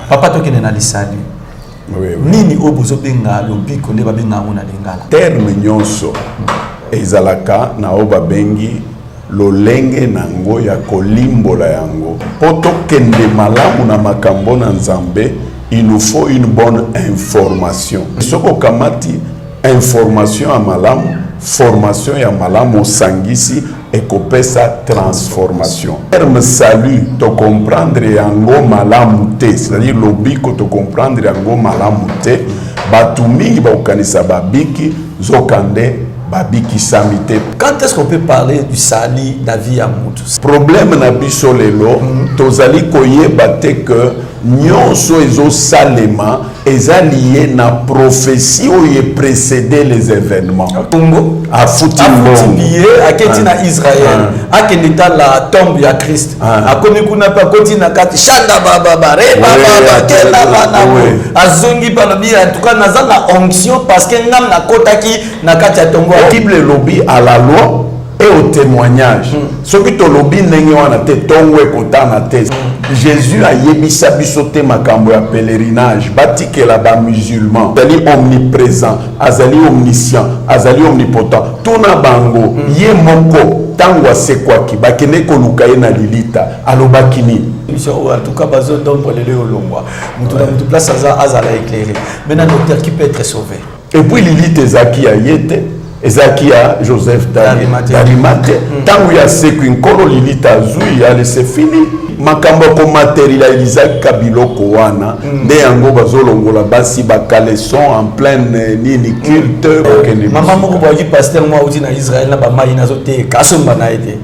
Papa, tokende na lisali. Oui, oui. Nini oyo bozobenga lobiko nde babenga yango na lingala? Terme nyonso ezalaka na oyo babengi lolenge nango ya kolimbola yango. Mpo tokende malamu na makambo na Nzambe, il nous faut une bonne information. Soki okamati information ya malamu, formation ya malamu, osangisi, ekopesa transformation. Terme salut, tocomprendre yango malamu te, c'est-à-dire lobiko, tocomprendre yango malamu te. Bato mingi bakokanisa babiki, nzokande babikisami te. Quand est-ce qu'on peut parler du salut na vie ya mutu? Problème na biso lelo, tozali koyeba te ke nyonso ezosalema eza lié na prophétie oyo eprécédé les événements. Congo afuti afuti mbongo billet, aketi na Israel, akende tala tombe ya Christ. Akomi kuna mpe akoti na kati, shanda bababa rebababa bana. Azongi mpe alobi: en tout cas naza na onction parce que ngam nakotaki na kati ya tombe. Bible elobi à la loi et au témoignage. Soki tolobi ndenge wana te, ntongo ekotana te. Jésus ayebisa biso te makambo ya pèlerinage batikela bamusulman. Azali omniprésent, azali omniscient, azali omnipotent. Tuna bango ye moko, ntango asekwaki, bakende koluka ye na lilita, alobaki nini? Émission oyo, en tout cas bazodombre lelo olongwa mutu na mutu place aza, azala éclairé. Maintenant, docteur, qui peut être sauvé? Et puis lilita ezalaki ya ye te, ezalaki ya Joseph d'Arimathée. d'Arimathée. Ntango ya sekwi Nkolo, lilita azwi, ale c'est fini. Makambo ya komatérialisaka biloko wana nde yango bazolongola basi bacaleçon en pleine nini, culte, kokende. Mama moko boyaki, pasteur mo auti na Israel na bamai, nazoteka, asomba na ye te.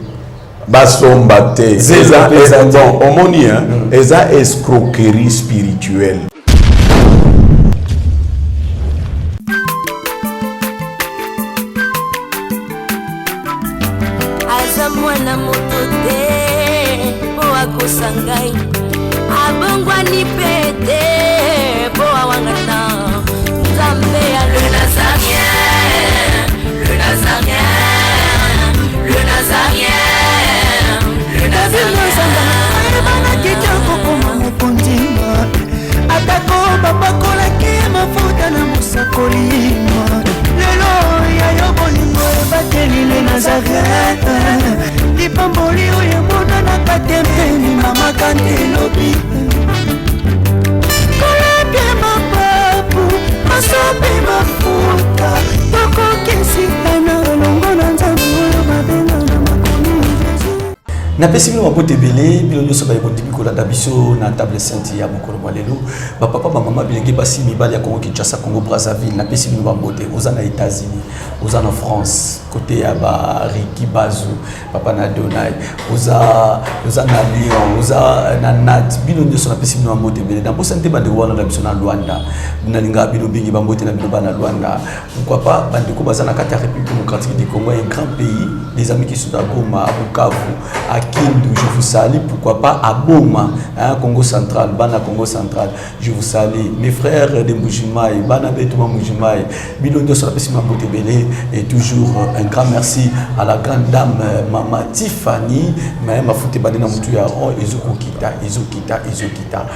Basomba te. Zelo mpe eza te. Bon, omoni hein, eza escroquerie spirituelle. Aza mwana moto te mpo akosa ngai, abongwani mpe te mpo awangana. Nzambe ya le Nazarien, le Nazarien, le Nazarien, le Nazarien. Ayebanaki te kokoma mokonzi, atako bapakolaki ye mafuta na mosakoli. Lelo ya yo bolingo ebateli le Nazaret, lipamboli oyo emonanaka te mpeni mama kante elobi kolapie mapapu masopi mafuta tokokesika na elongo na Nzambe oyo babenga na makomi Jésus. Napesi bino mabote ebele, bino nyonso baye bondimi kolanda biso na Table Sainte ya mokolo mwa lelo. Bapapa, bamama, bilenge basi, mibali ya Congo Kinshasa, Congo Brazzaville, napesi bino bambote. Oza na États-Unis, oza na France, côté ya bariki bazu, papa na Donai, oza na Lyon, oza na Nat, bino nyonso napesi bino bambote ebele. Nabosani te bandeko wana na biso na Lwanda, nalingaka bino mingi. Bambote na bino bana Lwanda. Pourquoi pas bandeko baza na kati ya République démocratique du Congo, un grand pays, les amis qui sont à Goma, à Bukavu, à Kindu, je vous salue. Pourquoi pas à Boma, hein, Congo central, bana Congo central, je vous salue. Mes frères de Mbujimayi, bana betu ba Mbujimayi, bino nyonso napesi mbote ebele. Et toujours un grand merci à la grande dame mama Tiffany. Mais mafuta ebandi na mutu ya ron, ezokokita, ezokita, ezokita.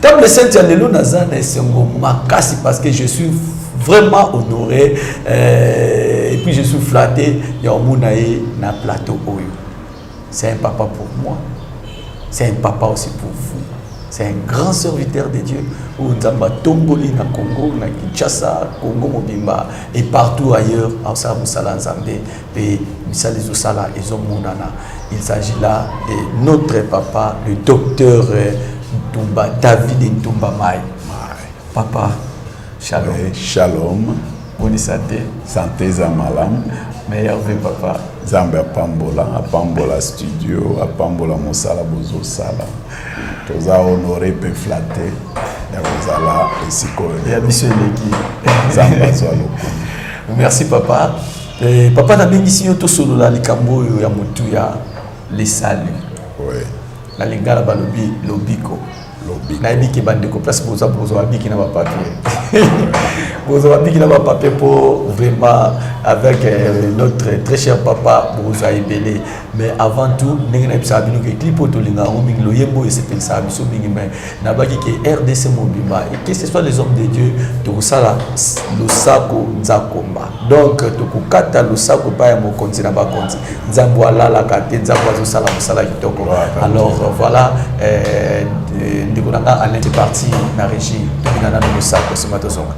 Table sainte ya lelo, naza na esengo makasi parce que je suis vraiment honoré et puis je suis flatté ya omona ye na plateau oyo. C'est un papa pour moi, c'est un papa aussi pour vous, c'est un grand serviteur de Dieu oyo Nzambe atomboli na Congo, na Kinshasa, Congo mobimba et partout ailleurs. Aosala mosala Nzambe mpe misala ezosala, ezomonana. Il s'agit là de notre papa le docteur Ntumba David Ntumba Mai. Papa, shalom. Oui, shalom. Boni santé? Santé eza malamu. Meilleur vœu, papa. Nzambe apambola, apambola studio, apambola mosala bozosala. Toza honoré mpe flatté ya kozala esika oyo. Ya biso eleki. Nzambe azwa lokumu. Merci, papa. Papa, nabengisi yo tosolola likambo oyo ya motu ya le salut. Na lingala balobi lobiko. Nayebi ke bandeko place boza, bozwa babiki na bapapier, bozwa babiki na bapapier mpo vraiment avec notre très cher papa bozwa ebele. Mais avant tout, ndenge nayebisaka bino ke clip oyo tolingaka yango mingi, loyembo oyo esepelisaka biso mingi, mais nabaki ke RDC mobimba et que ce soit les hommes de Dieu, tokosala losako nzakomba. Donc tokokata losako epai ya mokonzi na bakonzi, Nzambe alalaka te, Nzambe azosala mosala kitoko. Alors voilà, ndeko na nga Alain, c'est parti na régie, tobina nano losako, nsima tozonga.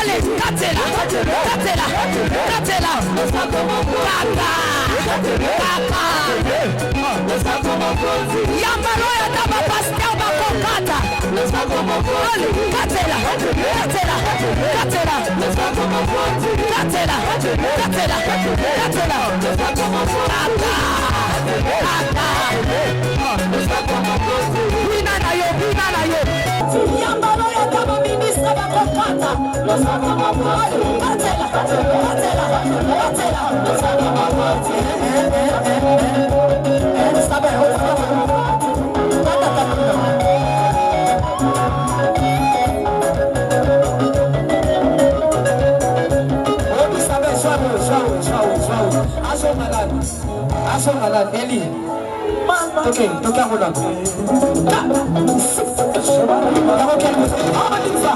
Allez, katela, katela, katela, kaka, kaka. Yambalo ya ta bapasteur bakokata. Allez, katela, katela, katela, katela, katela, katela, kaka, kaka. Bina na yo, bina na yo. Yambalo ya ta baministre bakokata. Allez, katela, katela, katela. Eli, toke, toke yango nano. Yango kende. On y va.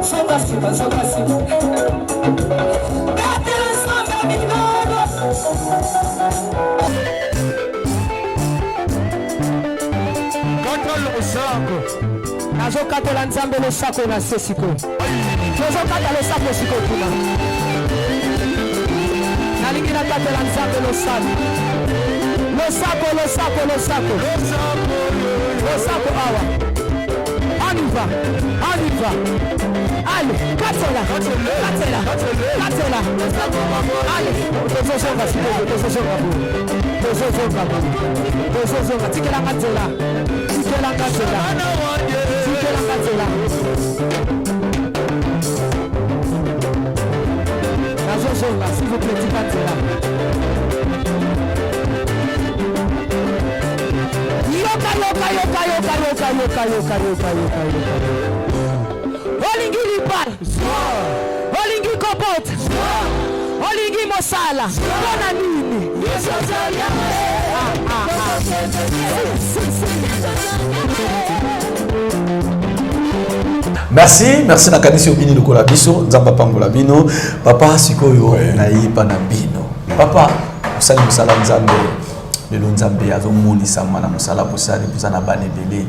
Zonga nsima, zonga nsima. Betela Nzambe minoro. Kata losako. Nazokatela Nzambe losako na se sikoyo. Tozokata losako sikoyo kuna. Nalingi nakatela Nzambe losako, losako, losako, losako, losako awa. On y va, on y va. Allez, katela, katela, katela. Allez, tozozonga sikoyo, tozozonga boye, tozozonga boye, tozozonga. Tikelanga nzela, tikelanga nzela, tikelanga nzela. Nazozonga, s'il vous plaît, tika nzela. Yoka, yoka, yoka, yoka, yoka, yoka, yoka, yoka, yoka, yoka. Olingi libala, olingi kobota, olingi mosala, mpona nini? Ah, ah, ah. Si, si, si. Merci, merci. Nakanisi obini lokola biso. Nzambe apambola bino. Papa, sikoyo nayeba na bino, papa, osali mosala Nzambe. Lelo Nzambe azomonisama na mosala bosali. Boza na bana ebele.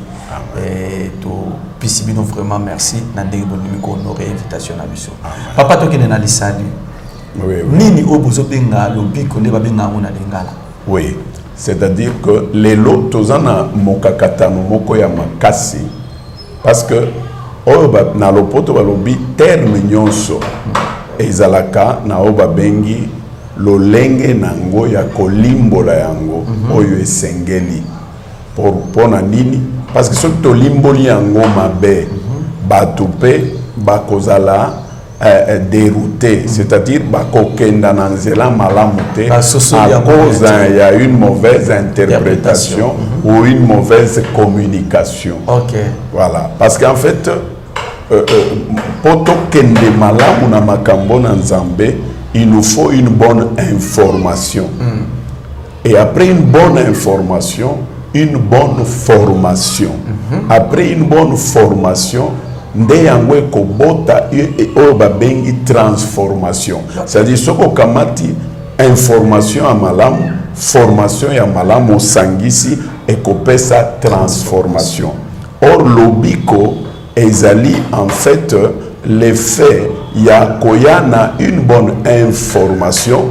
Topesi bino vraiment merci na ndenge bondimi kohonorer invitation na biso. Papa, tokende na lisali. Oui. Nini oyo bozobenga lobiko, nde babenga yango na lingala? Oui, c'est-à-dire que lelo toza na mokakatano moko ya makasi, parce que oyo na lopoto balobi terme nyonso ezalaka na oyo babengi lolenge nango ya kolimbola yango oyo esengeli. Mpo na nini? Parce que soki tolimboli yango mabe, bato mpe bakozala dérouté, c'est-à-dire bakokenda na nzela malamu te Basosoli à yango cause te. ya une mauvaise interprétation ou une mauvaise communication. Voilà, parce qu'en fait, po tokende malamu na makambo na Nzambe, il nous faut une bonne information, et après une bonne information, une bonne formation. Après une bonne formation, nde yango ekobota oyo babengi transformation. C'est-à-dire soki okamati information ya malamu, formation ya malamu, osangisi, ekopesa transformation. Or lobiko ezali en fait l'effet ya koya na une bonne information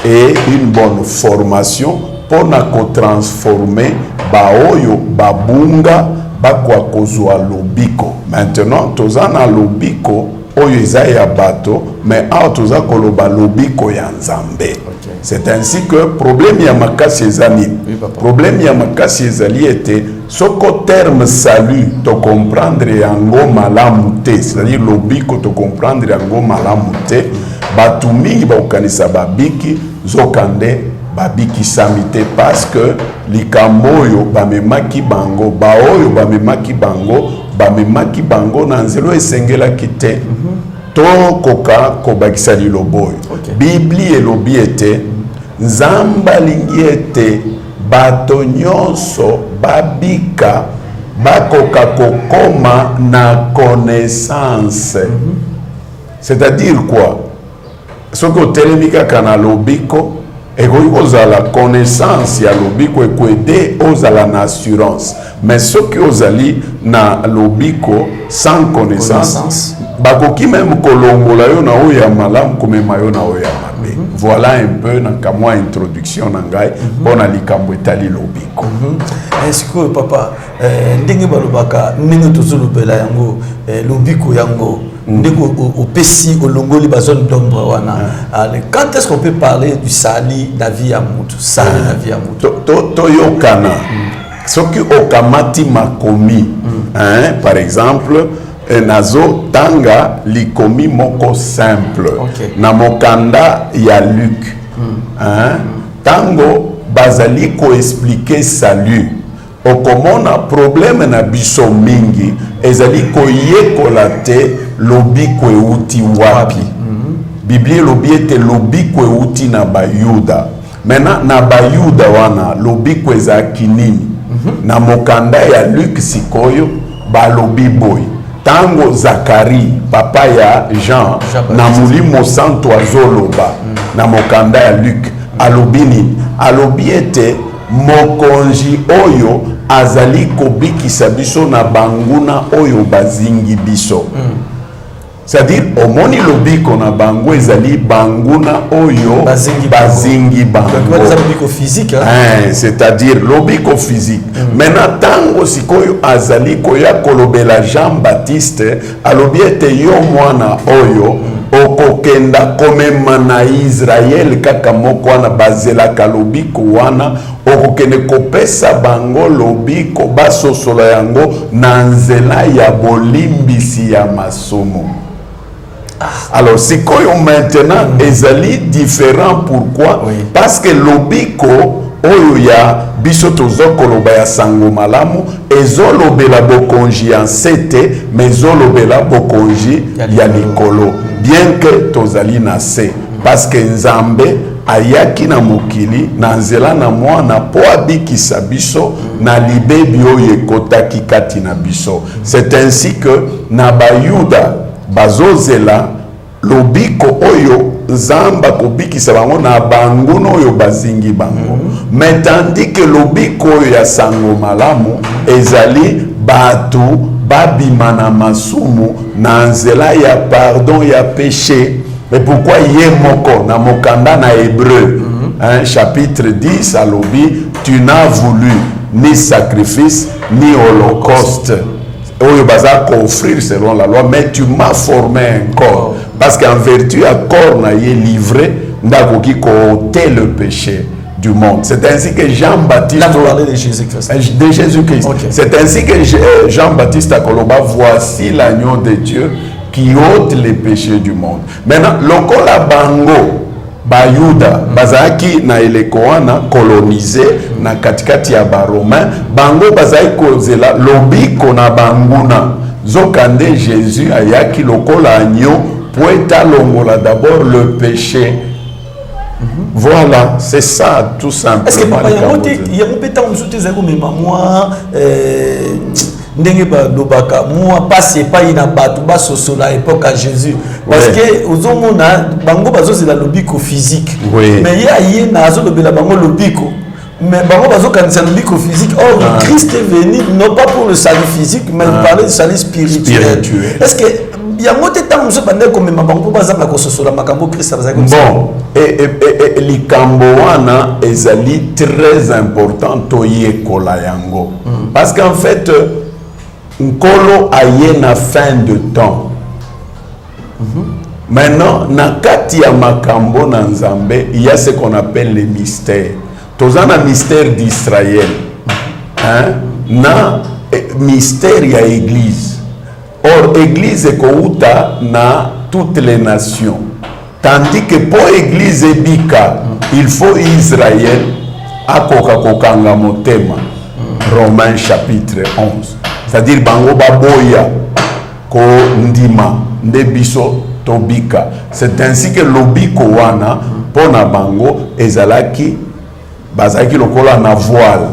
et une bonne formation mpona kotransformer baoyo babunga, bakoka kozwa lobiko. Maintenant toza na lobiko oyo eza ya bato, mais awa toza koloba lobiko ya Nzambe. C'est ainsi que problème ya makasi eza nini? Oui, papa. Problème ya makasi ezali ete soko terme salut tocomprendre yango malamu te, c'est-à-dire lobiko tocomprendre yango malamu te, bato mingi bakokanisa babiki, nzokande babikisami te, parce que likambo oyo bamemaki bango, baoyo bamemaki bango na nzela oyo esengelaki te. Tokoka kobakisa liloba oyo. Biblia elobi ete Nzambe alingi ete bato nyonso babika, bakoka kokoma na connaissance. C'est-à-dire quoi? Soki otelemi kaka na lobiko, ekoki kozala connaissance ya lobiko ekoaider ozala na assurance, mais soki ozali na lobiko sans connaissance, Connaissance. bakoki même kolongola yo na oyo ya malamu, komema yo na oyo ya mabe. Voilà un peu na kamwa introduction na ngai mpo na likambo etali lobiko. Sikoyo papa, ndenge balobaka, ndenge tozolobela yango, lobiko yango, ndenge opesi, olongoli bazone d'ombre wana. Allez, quand est-ce qu'on peut parler du salut na vie ya mutu, salut na vie ya mutu? Toyokana, soki okamati makomi, hein, par exemple, nazotanga likomi moko simple na mokanda ya Luc, hein, ntango bazali koexpliquer salut, okomona problème na biso mingi ezali koyekola te lobiko euti wapi. Biblia elobi ete lobiko euti na Bayuda. Maintenant, na Bayuda wana, lobiko ezalaki nini? Na mokanda ya Luc sikoyo balobi boye: ntango Zakari, papa ya Jean, Jean na Baptiste. Molimo Santo azoloba na mokanda ya Luc, alobi nini? Alobi ete mokonzi oyo azali kobikisa biso na banguna oyo bazingi biso. C'est-à-dire, omoni, lobiko na bango ezali banguna oyo bazingi bango. Bazingi Donc wana eza bango. lobiko physique, hein? Hein, c'est-à-dire lobiko physique. Maintenant, ntango sikoyo azali koya kolobela Jean Baptiste, alobi ete yo mwana oyo okokenda komema na Israele kaka moko wana bazelaka lobiko wana, okokende kopesa bango lobiko, basosola yango na nzela ya bolimbisi ya masumu. Alors sikoyo maintenant ezali différent. Pourquoi? Parce que lobiko oyo ya biso toza koloba ya sango malamu ezolobela bokonzi ya nse te, mais ezolobela bokonzi ya ya likolo. Likolo, bien que tozali na se, parce que Nzambe ayaki na mokili na nzela na mwana mpo abikisa biso na libebi oyo ekotaki kati na biso. C'est ainsi que na Bayuda bazozela lobiko oyo Nzambe akobikisa bango na banguna oyo bazingi bango, mais tandis que lobiko oyo ya sango malamu ezali bato babima na masumu na nzela ya pardon ya péché. Mais pourquoi ye moko na mokanda na Hébreu, hein, chapitre 10, alobi: "Tu n'as voulu ni sacrifice ni holocauste oyo baza koofrir selon la loi, mais tu m'as formé un corps"? Parce qu'en vertu ya corps na ye livré nde akoki koôter le péché du monde. C'est ainsi que Jean-Baptiste Là, vous parlez de Jésus-Christ. De Jésus-Christ. C'est ainsi que Jean-Baptiste akoloba: "Voici l'agneau de Dieu qui ôte les péchés du monde." Maintenant, lokola bango Bayuda bazalaki na eleko wana colonisé na katikati ya Baromain, bango bazalaki kozela lobiko na banguna, nzokande Jésus ayaki lokola agneau po ete alongola d'abord le péché. Voilà, c'est ça tout simplement. Est ce que papa, yango te, likambo te. Yango mpe ntango mosusu te ezali komema mwa ndenge balobaka mwa mpasi epai na bato basosola époque ya Jésus, parce que ozomona bango bazozela lobiko physique, mais ye aye na azolobela bango lobiko, mais bango bazokanisa lobiko physique. Or Christ est venu non pas pour le salut physique, mais ah, parler du salut spirituel. Spirituel. Est ce que yango te ntango mosusu bandeki komema bango mpo bazanga kososola makambo Christ azalaki kosala? Bon, likambo wana ezali très important toyekola yango, parce qu'en fait Nkolo aye na fin de temps. Maintenant, na kati ya makambo na Nzambe, il y a ce qu'on appelle les mystères. Toza na mystère d'Israël, hein? Na mystère ya église. Or, église ekouta na toutes les nations. Tandis que po église ebika, il faut Israël akoka kokanga motema. Romains chapitre 11. C'est-à-dire bango baboya kondima nde biso tobika. C'est ainsi que lobiko wana mpo na bango ezalaki, bazalaki lokola na voile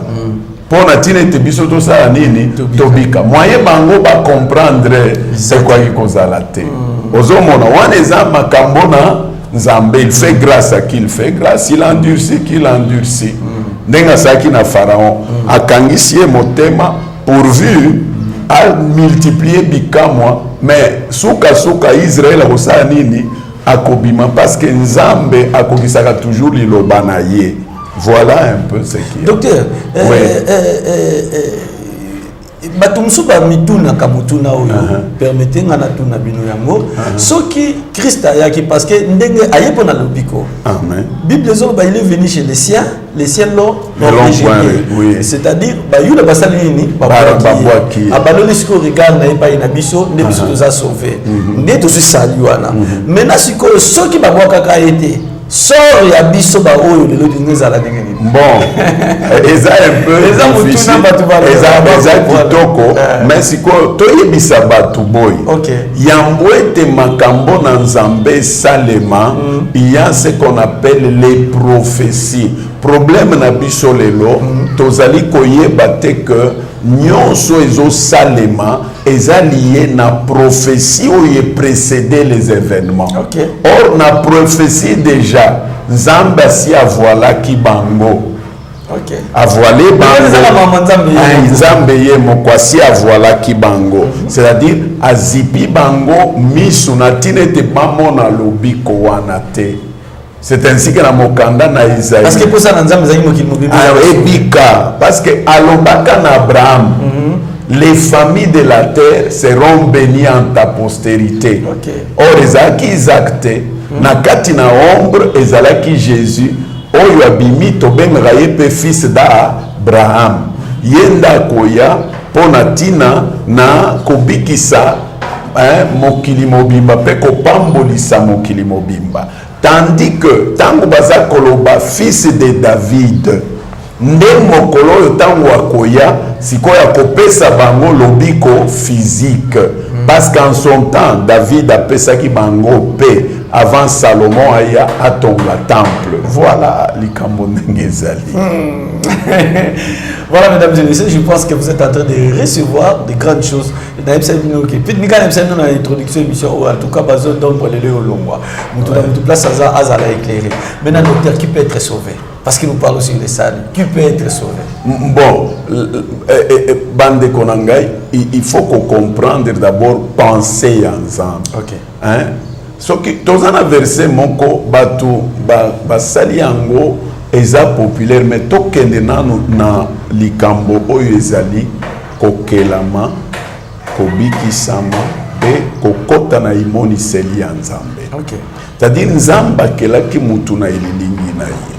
mpo na ntina ete biso tosala nini? Tobika. Moyen bango bacomprendre ekwaki kozala te. Ozomona, wana eza makambo na Nzambe. Il fait grâce à qui il fait grâce, il endurcit qui il endurcit. Ndenge asalaki na Pharaon, akangisi ye motema pourvu amultiplie bikamwa, mais sukasuka Israel akosala nini? Akobima, parce que Nzambe akokisaka toujours liloba na ye. Voilà un peu ce qui est. Docteur, Oui. Bato mosusu bamitunaka motuna oyo, permettez nga natuna bino yango: soki Christ ayaki, parce que ndenge aye mpo na lobiko, Amen. Bible ezoloba, il est venu chez les siens, les siens l'ont L'ont rejeté. point, oui. C'est-à-dire bayuda basali nini? Babwaki ye. Abaloli sikoyo regard na ye epai na biso, nde biso toza sauvé, nde tozwi sali wana. Maintenant sikoyo, soki babwakaka ye te, sort ya biso baoyo lelo ndenge ezala ndenge nini? Bon, eza un peu Eza motuna. Difficile. Bato Eza kitoko, mais sikoyo toyebisa bato boye: yambo ete makambo na Nzambe esalema, il y a ce qu'on appelle les prophéties. Problème na biso lelo, tozali koyeba te que nyonso ezosalema eza lié na prophétie oyo eprécédé les événements. Or na prophétie déjà, Nzambe asi avoilaki bango. Avoile Ezaka mama Nzambe ye bango. Moko. Nzambe ye moko asi avoilaki bango, c'est-à-dire azipi bango miso na ntina ete bamona lobiko wana te. C'est ainsi que na mokanda na Isaïe, Parce que mposa na Nzambe ezalaki mokili mobimba. Ah, ebika, parce que alobaka na Abraham: les familles de la terre seront bénies en ta postérité. Or ezalaki Isaac te. Na kati na ombre ezalaki Jésus oyo abimi, tobengaka ye mpe fils d'Abraham. Ye nde akoya mpo na ntina na kobikisa, hein, mokili mobimba mpe kopambolisa mokili mobimba. Tandis que ntango baza koloba fils de David, nde mokolo oyo ntango akoya sikoyo akopesa bango lobiko physique, parce qu'en son temps David apesaki bango mpe avant Salomon aya atonga temple. Voilà likambo ndenge ezali. Voilà, mesdames et messieurs, je pense que vous êtes en train de recevoir de grandes choses. Puis, nika nayebisa bino na introduction émission oyo, en tout cas, bazo d'ombre lelo olongwa. Mutu na mutu place aza azala éclairé. Maintenant, docteur, qui peut être sauvé? Parce que nous parlons sur les salles. Qui peut être sauvé? Bon, bandeko na ngai, il faut qu'on comprendre d'abord pensée ya Nzambe. Hein? Soki toza na verset moko, bato basali yango eza populaire, mais tokende nanu na likambo oyo ezali kokelama, kobikisama mpe kokɔta na emoniseli ya Nzambe. C'est-à-dire Nzambe akelaki mutu na elilingi na ye,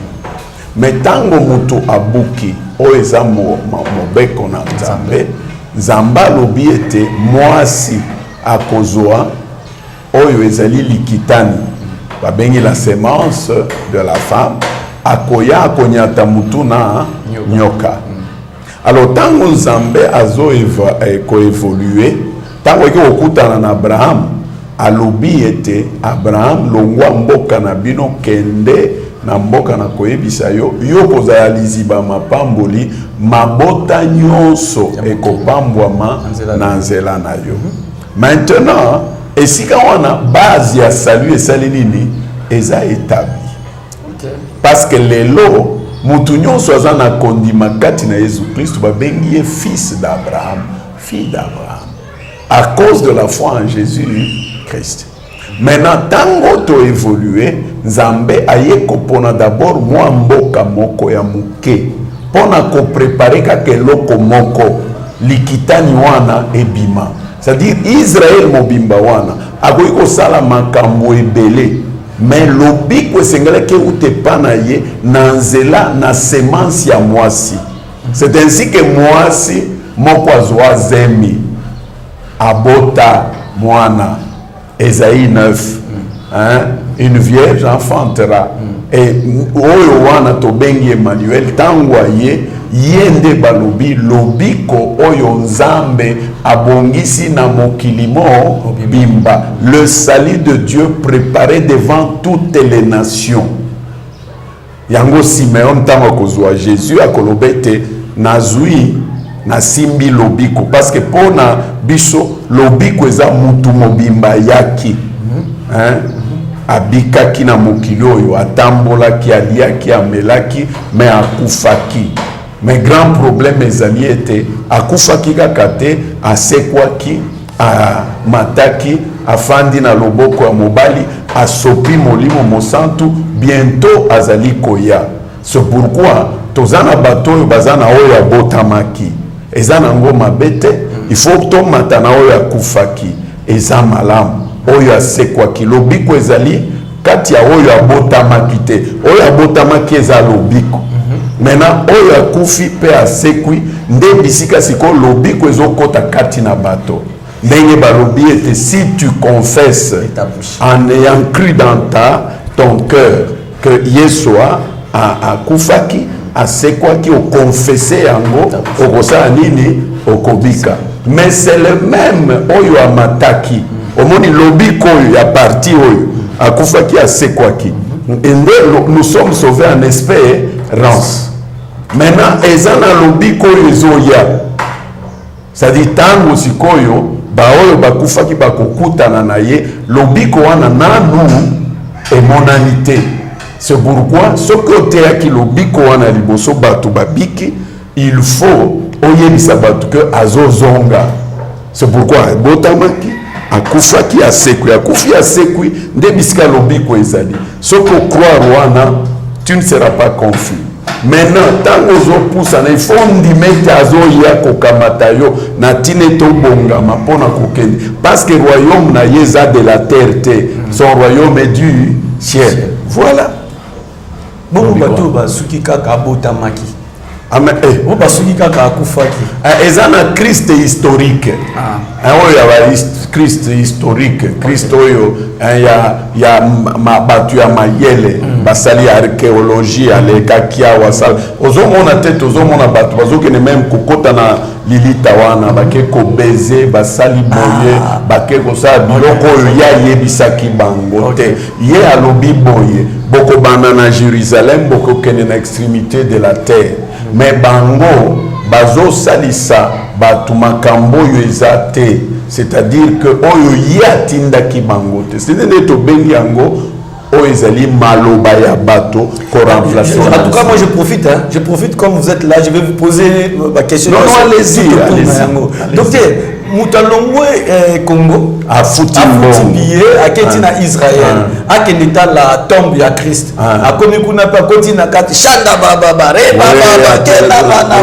mais ntango moto abuki oyo eza mobeko na Nzambe, Nzambe alobi ete mwasi akozwa oyo ezali likitani, babengi la semence de la femme, akoya akonyata mutu na nyoka. Alors ntango Nzambe azo koévoluer, ntango eki kokutana na Abraham, alobi ete: Abraham, longwa mboka na bino, kende na mboka na koyebisa yo, yo kozala liziba mapamboli, mabota nyonso ekopambwama na nzela na yo. Maintenant, esika wana base ya salut esali nini? Eza établi, parce que lelo motu nyonso aza na kondima kati na Yesu Kristo, babengi ye fils d'Abraham, fille d'Abraham, à cause de la foi en Jésus Christ. Maintenant, ntango toévolue, Nzambe aye kopona d'abord mwa mboka moko ya moke mpo na koprépare kaka eloko moko, likitani wana ebima, c'est-à-dire Israel mobimba wana. Akoki kosala makambo ebele, mais lobiko esengelaki euta epa na ye na nzela na semence ya mwasi. C'est ainsi que mwasi moko azwa zemi, abota mwana. Esaïe 9, hein? Une vierge enfantera. Et oyo wana tobengi Emmanuel. Ntango aye, ye nde balobi lobiko oyo Nzambe abongisi na mokili mobimba, le salut de Dieu préparé devant toutes les nations. Yango Simeon, ntango akozwa Jésus, akoloba ete nazwi, nasimbi lobiko, parce que mpo na biso lobiko eza mutu mobimba ayaki, hein? Abikaki na mokili oyo, atambolaki, aliaki, amelaki, mais akufaki. Mais grand problème ezali ete akufaki kaka te, asekwaki, amataki, afandi na loboko ya mobali, asopi Molimo Mosantu, bientôt azali koya. C'est pourquoi toza na bato oyo baza na oyo abotamaki, eza nango mabe te. Il faut tomata na oyo akufaki, eza malamu. Oyo asekwaki, lobiko ezali kati ya oyo abotamaki te. Oyo abotamaki eza lobiko. Maintenant, oyo akufi mpe asekwi, nde bisika sikoyo lobiko ezokɔta kati na bato. Ndenge balobi ete si tu confesses ta bouche, en ayant cru dans ton cœur que Yesu akufaki, asekwaki, okonfese yango, okosala nini? Okobika. Mais c'est le même oyo amataki. Omoni lobiko oyo ya parti oyo akufaki, asekwaki, nde nous sommes sauvés en espérance. Maintenant, eza na lobiko oyo ezoya, c'est-à-dire ntango sikoyo baoyo bakufaki bakokutana na ye. Lobiko wana nanu emonani te. C'est pourquoi soki oteyaki lobiko wana liboso, bato babiki, il faut oyebisa bato ke azozonga. C'est pourquoi abotamaki, akufaki, asekwi, akufi, asekwi, nde bisika lobiko ezali. Soki ocroire wana, tu ne seras pas confus. Maintenant, ntango ozopusana, il faut ndima ete azoya kokamata yo na ntina ete obongama mpona kokende, parce que royaume na ye eza de la terre te, son royaume est du ciel. Voilà. Bongo bato oyo basuki kaka abotamaki, Amen. Eh. oyo basuki kaka akufaki? Ah, eza na Christ historique. Ah, oyo ya ba Christ historique, Christ oyo eh, ya bato ya mayele basali archéologie, alekaki awa, sala. Ozomona te, tozomona bato bazokende même kokota na lilita wana, bake kobeze, basali boye, bake kosala biloko oyo ye ayebisaki bango te. Ye alobi boye: bokobanda na Jérusalem, bokokende na extrémité de la terre. Mais bango bazosalisa bato makambo oyo eza te, c'est-à-dire que oyo ye atindaki bango te. C'est nde tobengi yango oyo ezali maloba ya bato koremplacer. En tout cas, moi je profite, hein. Je profite comme vous êtes là, je vais vous poser ma question. Non, non, allez-y, Tout autour allez-y, na yango. Allez-y. Docteur, moto alongwe Congo, afuti afuti mbongo. Billet, aketi na Israël, akende tala tombe ya Christ. Akomi kuna mpe, akoti na kati, shanda bababa re bababa kenda bana.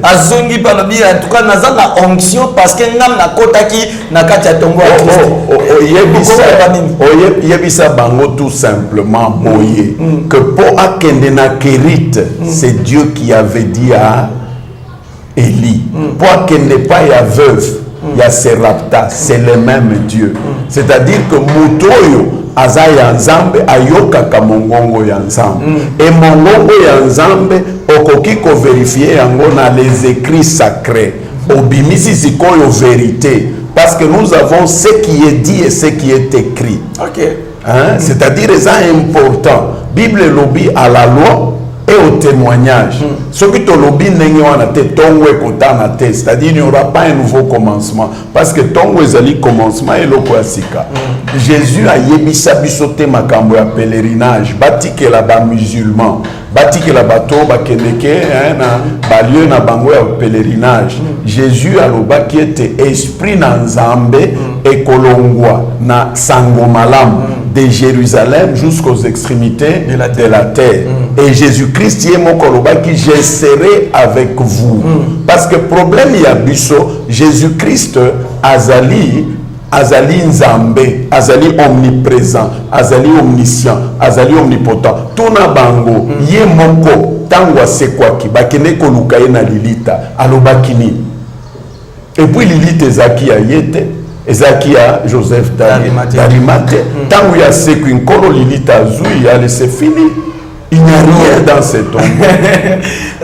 Azongi mpe, alobi: en tout cas naza na onction parce que ngam nakotaki na kati ya tombe ya Christ. Okoloba nini? Oyebisa bango tout simplement boye que mpo akende na Kerite, c'est Dieu qui avait dit à Élie. Mpo akende epai ya veuve ya Serapta, c'est le même Dieu. C'est-à-dire que moto oyo aza ya Nzambe ayokaka mongongo ya Nzambe, e mongongo ya Nzambe okoki kovérifier yango na les écrits sacrés. Obimisi sikoyo vérité, parce que nous avons ce qui est dit et ce qui est écrit. Hein? C'est-à-dire eza important. Bible elobi à la loi et au témoignage. Soki tolobi ndenge wana te, ntongo ekotana te, c'est-à-dire il n'y aura pas un nouveau commencement, parce que ntongo ezali commencement, eloko ya sika. Jésus ayebisa biso te makambo ya pèlerinage. Batikela bamusulman, batikela bato bakendeke, hein, na balieu na bango ya pèlerinage. Jésus alobaki ete esprit na Nzambe ekolongwa na sango malamu de Jérusalem jusqu'aux extrémités de la terre. Et Jésus-Christ ye moko alobaki: je serai avec vous. Parce que problème ya biso, Jésus-Christ azali Azali Nzambe, azali omnipresent, azali omniscient, azali omnipotent. Tuna bango, ye moko ntango asekwaki, bakende koluka ye na lilita, alobaki nini? Et puis lilita ezalaki ya ye te, ezalaki ya Joseph d'Arimathée. Ntango ya sekwi, nkolo lilita azwi, allez, c'est fini. Il n'y a rien dans cet tombeau.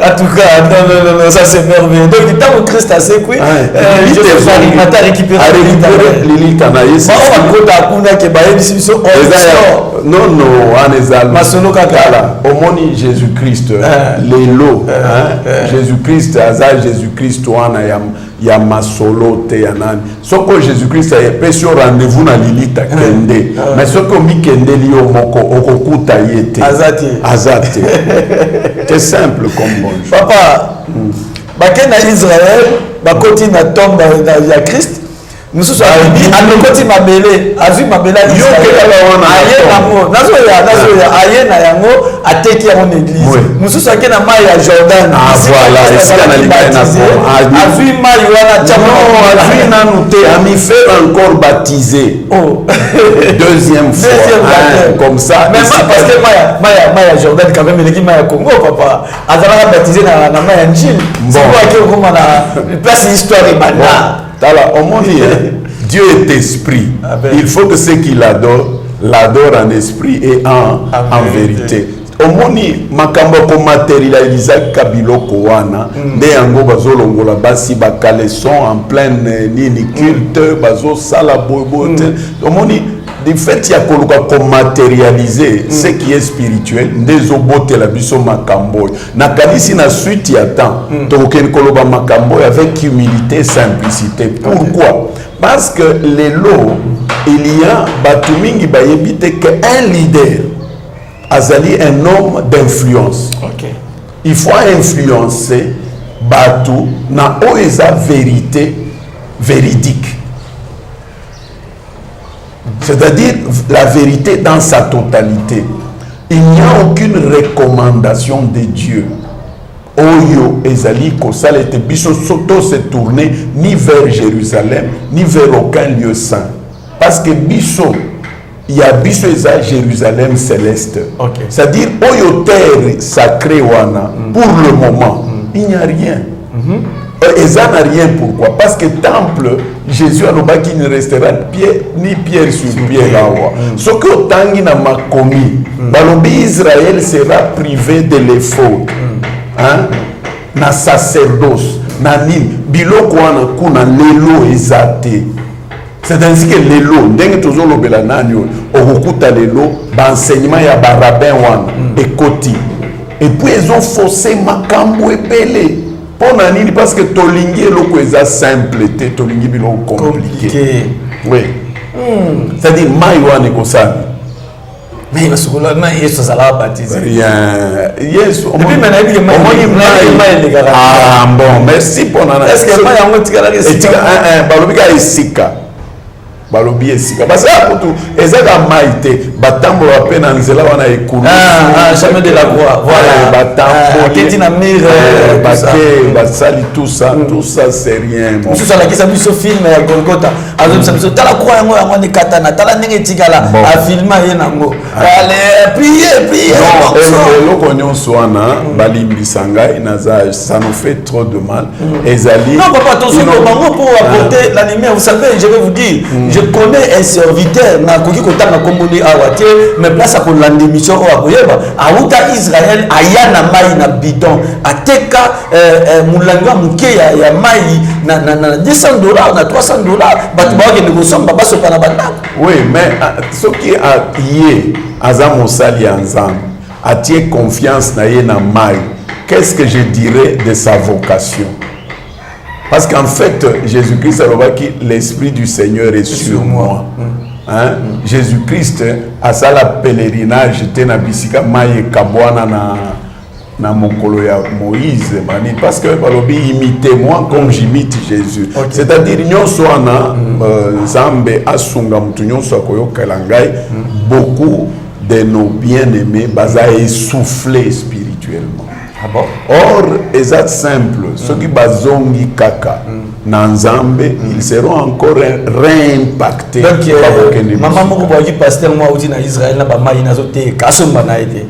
En tout cas, non, non, non, non, ça c'est merveilleux. Donc, tant que Christ asekwi, Joseph d'Arimathée a récupéré lilita na ye. Bakota kuna ke bayebisi biso. Non, non, wana eza masolo kaka. Omoni Jésus Christ lelo, Jésus Christ aza Jésus Christ wana ya masolo te, ya nani. Soki Jésus Christ ayepesi yo rendez-vous na lilita, kende. Mais soki omikendeli yo moko, okokuta ye te. Aza te. Aza te. C'est simple comme bonjour. Papa, bakei na Israël, bakoti na tombe ya Christ. Mosusu alokoti mabele, azwi mabele, aye nango, nazoya, nazoya, aye na yango, ateki yango na église. Mosusu ake na mai ya Jordan, azwi mai wana. Azwi nanu te, amifaire encore baptiser. Oh. Deuxième fois. Deuxième, hein, comme ça. Mais parce que mai ya Jordan quand même eleki mai ya Congo. Papa azalaka baptisé na mai ya Njili. Bon, ake okoma na place histoire ebanda. Tala, omoni, hein, Dieu est esprit. Amen. Il faut que ceux qui l'adorent l'adorent en esprit et en vérité. Omoni, makambo ya komatérialisaka biloko wana nde yango bazolongola basi bacaleçon en pleine nini, culte, bazosala boyeboye te. Omoni, du fait ya koluka komatérialiser ce qui est spirituel nde ezobotela biso makambo oyo. Nakanisi na suite ya temps tokokende koloba makambo oyo avec humilité, simplicité. Pourquoi? Parce que lelo il y a bato mingi bayebi te que un leader azali un homme d'influence. Il faut influencer bato na oyo eza vérité véridique, c'est-à-dire la vérité dans sa totalité. Il n'y a aucune recommandation de Dieu oyo ezali kosala ete biso to se tourner ni vers Jérusalem ni vers aucun lieu saint, parce que biso ya biso eza Jérusalem céleste. C'est-à-dire oyo terre sacrée wana, pour le moment il n'y a rien. Eza na rien. Pourquoi? Parce que temple, Jésus alobaki: "Il ne restera pierre, ni pierre sur pierre awa." Soki otangi na makomi, balobi Israël sera privé de l'éphod, hein? Na sacerdoce na nini, biloko wana kuna lelo eza te. C'est ainsi que lelo ndenge tozolobela nani oyo, okokuta lelo baenseignement ya barabbin wana ekoti et puis ezofausser makambo ebele. Mpo na nini? Parce que tolingi eloko eza simple te, tolingi biloko compliqué. Compliqué. Oui, c'est-à-dire mai wana ekosala Mais basukola na Yesu azalaka baptisé. Rien, Yesu. Et puis, mais nayebi ke omoni mai elekaka. Ah bon, merci. Mpona Est ce que mai yango etikalaka? Etika balobi kaka esika, balobi esika basala kutu ezaka mai te, batambola mpe na nzela wana ekulu. Ah, ah, chemin de la croix, voilà. Batamboli. Ah, aketi na mur, tout ça. Bake basali tout ça, tout ça c'est rien, mon Mosusu alakisa biso film ya Golgota, azobisa biso: "Tala croix yango, yango wana ekatana, tala ndenge etikala." Bon. Afilma ye nango, ale prie, prie. Non, eloko nyonso wana, balimbisa ngai, naza, ça nous fait trop de mal, ezali Non, papa, attention, bango pour apporter la lumière. Vous savez, je vais vous dire, je connais un serviteur, nakoki kotanga kombo nde awa te, mais place akolanda émission oyo akoyeba. Awuta Israël, aya na mai na bidon, ateka molangi ya moke ya mai na 200 $, na 300 $. Bato bakokende kosomba, basopa na bandako. Oui, mais ah, soki ye aza mosali ya Nzambe, atie confiance na ye na mai, qu'est-ce que je dirais de sa vocation? Parce qu'en fait, Jésus-Christ alobaki: "L'esprit du Seigneur est sur moi." Hein? Jésus-Christ asala pèlerinage te na bisika mai ekabwana na mokolo ya Moïse mani, parce que balobi: "Imitez-moi comme j'imite Jésus." C'est-à-dire nyonso wana, Nzambe asunga motu nyonso akoyokela ngai. Beaucoup de nos bien-aimés baza essoufflés spirituellement. Ah bon? Or eza simple, soki bazongi kaka na Nzambe, ils seront encore réimpactés. Donc Bakokende mama mosika. Moko boyaki pasteur moko auti na Israel na bamai nazoteka, asomba na ye te.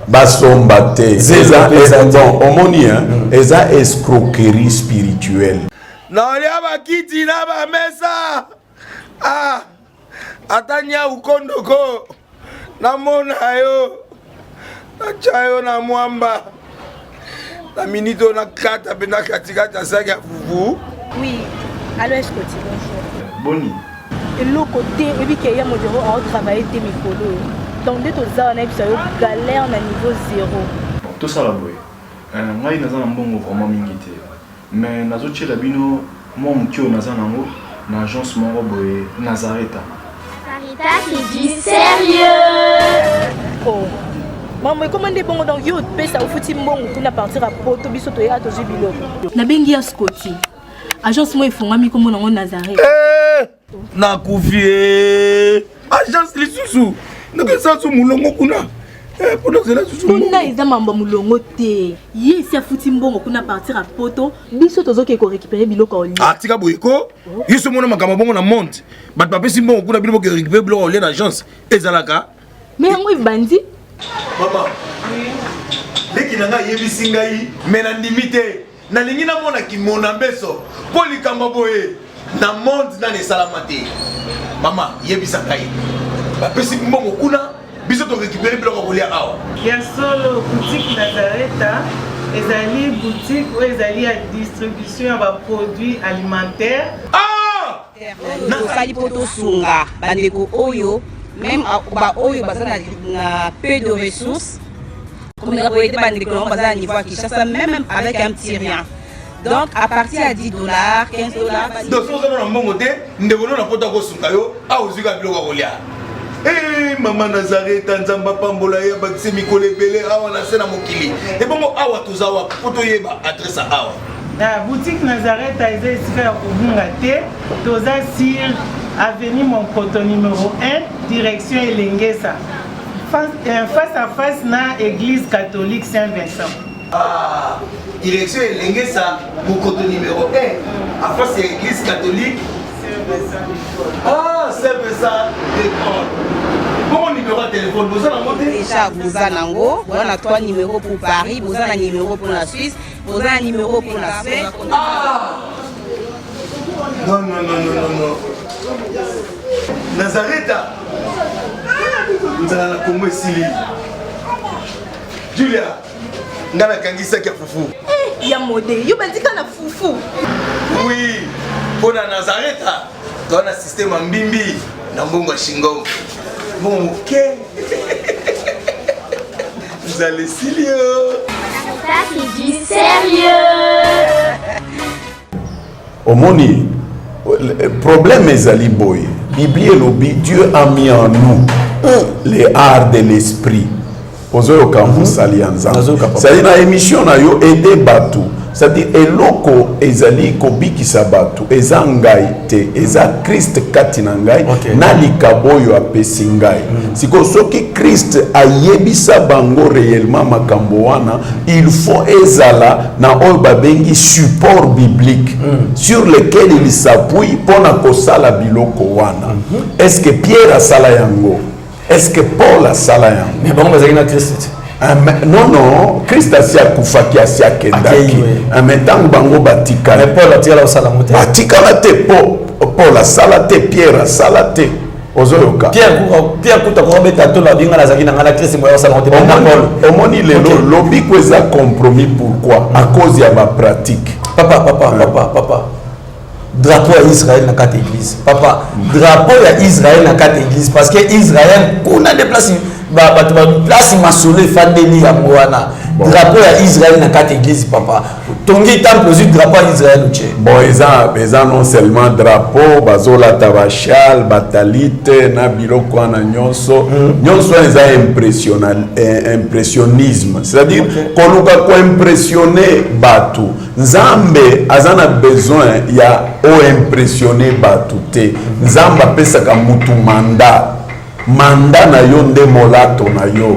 Basomba te. Zelo Eza mpe eza te. Bon, omoni, hein, eza escroquerie spirituelle. Naolia bakiti na bamesa, ah, ata nyau kondoko namona yo, natya yo na mwamba na minute oyo, nakata mpenza katikati ya saki ya fufu. Oui, allo Escoti, bonjour. Boni? Eloko te, oyebi ke ya modero aotravaille te mikolo oyo. Donc nde toza wana, yebisa yo, galère na niveau zéro. Bon, tosala boye. Ngai naza na mbongo vraiment mingi te, mais nazotiela bino mwa moke oyo naza nango na agence moko boye, Nazareta. Sarita, c'est du sérieux. Oh. Mambo ekoma nde bongo, donc yo opesa, ofuti mbongo kuna partir ya Poto, biso toyaka tozwi biloko. Nabengi ya Scoti. Agence moko efungwami, kombo nango Nazareth. Eh, nakufi e, agence lisusu ndenge su molongo kuna. Eh, mpona zela susu. Kuna eza mambo ya molongo te, ye esi afuti mbongo kuna partir ya Poto, biso tozoke korécupérer biloko ya olia. Ah, tika boye ko, yo so mona makambo bongo na monde, bato bapesi mbongo kuna, bino boke récupérer biloko ya olia na agence, ezalaka? Mais yango ebandi. Mama leki na ngai ayebisi ngai, me nandimi te, nalingi namona kimona mbeso mpo likambo boye na monde nani esalama te. Mama, yebisa ngai, bapesi mbongo kuna, biso torécupérer biloko ya kolia awa? Ya solo, boutique Nazareta ezali boutique oyo ezali ya distribution ya baproduit alimentaire. Ah! Tosali mpo tosunga bandeko oyo, même baoyo baza na peu de ressources, komeka koaider bandeko nango baza na niveau ya Kinshasa, même avec un petit rien, donc à partir ya 10 dollars, 15 dollars. Donc soki oza na mbongo te, ndeko no na Poto akosunga yo awa, ozwi kaka biloko ya kolia. Eh, mama Nazareta, Nzambe apambola ye, abakisi mikolo ebele awa na se na mokili. Ebongo awa toza wapi, mpo toyeba adresse ya awa? Na boutique Nazareta eza esika ya kobunga te, toza sur avenue Monkoto numéro 1, direction Elengesa, face à face na église catholique Saint Vincent. Ah, direction Elengesa, Mokoto numéro 1, à face ya église catholique. Ah, Saint Vincent de Paul. Bongo numéro ya téléphone boza nango te? Déjà boza nango, boza na trois numéros pour Paris, boza na numéro pour la Suisse, boza na numéro pour la Suède. Ah non, non, non, non, non, non, Nazareta, nzala na Kongo esili. Julia, nga nakangisaki ya fufu. Ya mode, yo bandika na fufu. Oui, mpo na Nazareta toza na système ya mbimbi na mbongo ya shingom, mbongo moke, nzala esili yo. Ça, c'est du sérieux. Omoni, problème ezali boye: Biblia elobi, Dieu a mis en nous les arts de l'esprit. Ozoyoka, mosali ya Nzambe? Nazoyoka, papa. C'est-à-dire na émission na yo, aide bato, c'est-à-dire eloko ezali kobikisa bato eza ngai te, eza Christ kati na ngai na likabo oyo apesi ngai. Sikoyo soki Christ ayebisa bango réellement makambo wana, il faut ezala na oyo babengi support biblique sur lequel il s'appuie mpona kosala biloko wana. Est ce que Pierre asala yango? Est ce que Paul asala yango? Mais bango bazalaki na Christ. Ah, non, non, Christ asi akufaki, asi akendaki. Akei, oui. Ah, mais ntango bango batikali. Mais Paul atikala kosala yango te. Batikala te, po Paul asala te, Pierre asala te, ozoyoka? Pierre kuta kokobeta tolo, abinga nazalaki na ngai na Christ, moya kosala yango te, na Paul. Omoni lelo lobiko eza compromis. Pourquoi? À cause ya bapratique. Papa, papa, papa, papa, drapeau ya Israël na kati église, papa, drapeau ya Israël na kati église, parce que Israël kuna nde place bato place masolo efandeli yango wana. Drapeau ya Israël na kati église, papa, tongi temple, ozwi drapeau ya Israël, otie. Bon, eza non seulement drapeau, bazolata bachâle, batalite na biloko wana nyonso. Nyonso wana eza impressionnisme, c'est-à-dire koluka koimpressionner bato. Nzambe aza na besoin ya oimpressionner bato te. Nzambe apesaka mutu mandat. Mandat na yo nde molato na yo.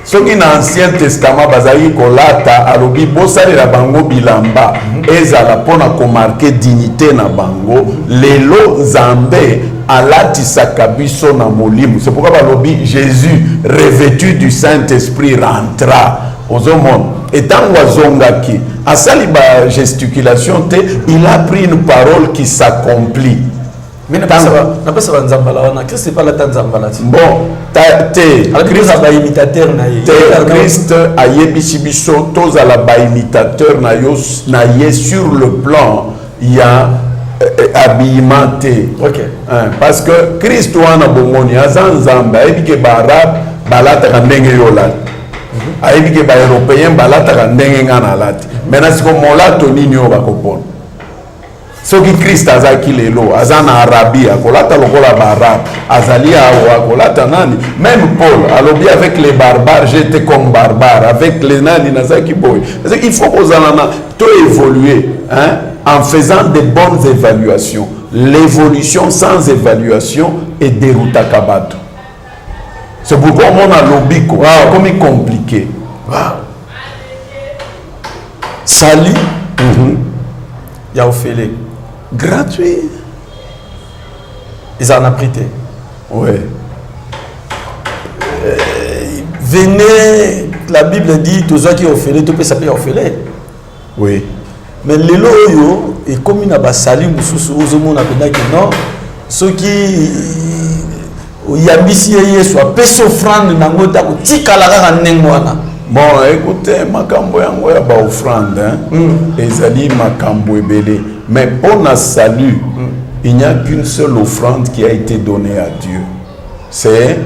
Soki na Ancien Testament bazalaki kolata, alobi bosalela bango bilamba ezala mpo na komarke dignité na bango. Lelo Nzambe alatisaka biso na Molimo. C'est pourquoi balobi Jésus revêtu du Saint-Esprit rentra. Ozomona, et ntango azongaki asali ba gesticulation te, il a pris une parole qui s'accomplit. Mais napesa banzambala wana, Christ epa alata nzambala ti. Bon, te. Christ baimitateur na ye te. Christ ayebisi biso tozala baimitateur na yo na ye sur le plan ya habillement te. Hein, parce que Christ wana bomoni aza Nzambe, ayebi ke baarabe balataka ndenge yo olati, ayebi ke baeuropéen balataka ndenge nga nalati. Maintenant siko molato nini oyo bakopona? Soki Christ azalaki lelo, aza na Arabie, akolata lokola baarabe, azali awa akolata nani? Même Paul alobi: avec les barbares j'étais comme barbare, avec les nani nazalaki boye. Il faut kozala na to évoluer, hein, en faisant de bonnes évaluations. L'évolution sans évaluation edéroutaka bato. C'est pourquoi omona lobiko akomi compliqué. Wow. Salut ya ofele. Gratuit. Ezala na prix te. Ouais. Venez, la Bible dit tozwaki ofele, topesa mpe ya ofele. Mais lelo oyo ekomi na basali mosusu, ozomona mpenza ke non, soki oyambisi ye Yesu, apesi offrande nango te, akotikala kaka ndenge wana. Bon, écoutez, makambo yango ya baoffrande, hein, ezali makambo ebele. Mais mpo na salut, il n'y a qu'une seule offrande qui a été donnée à Dieu, c'est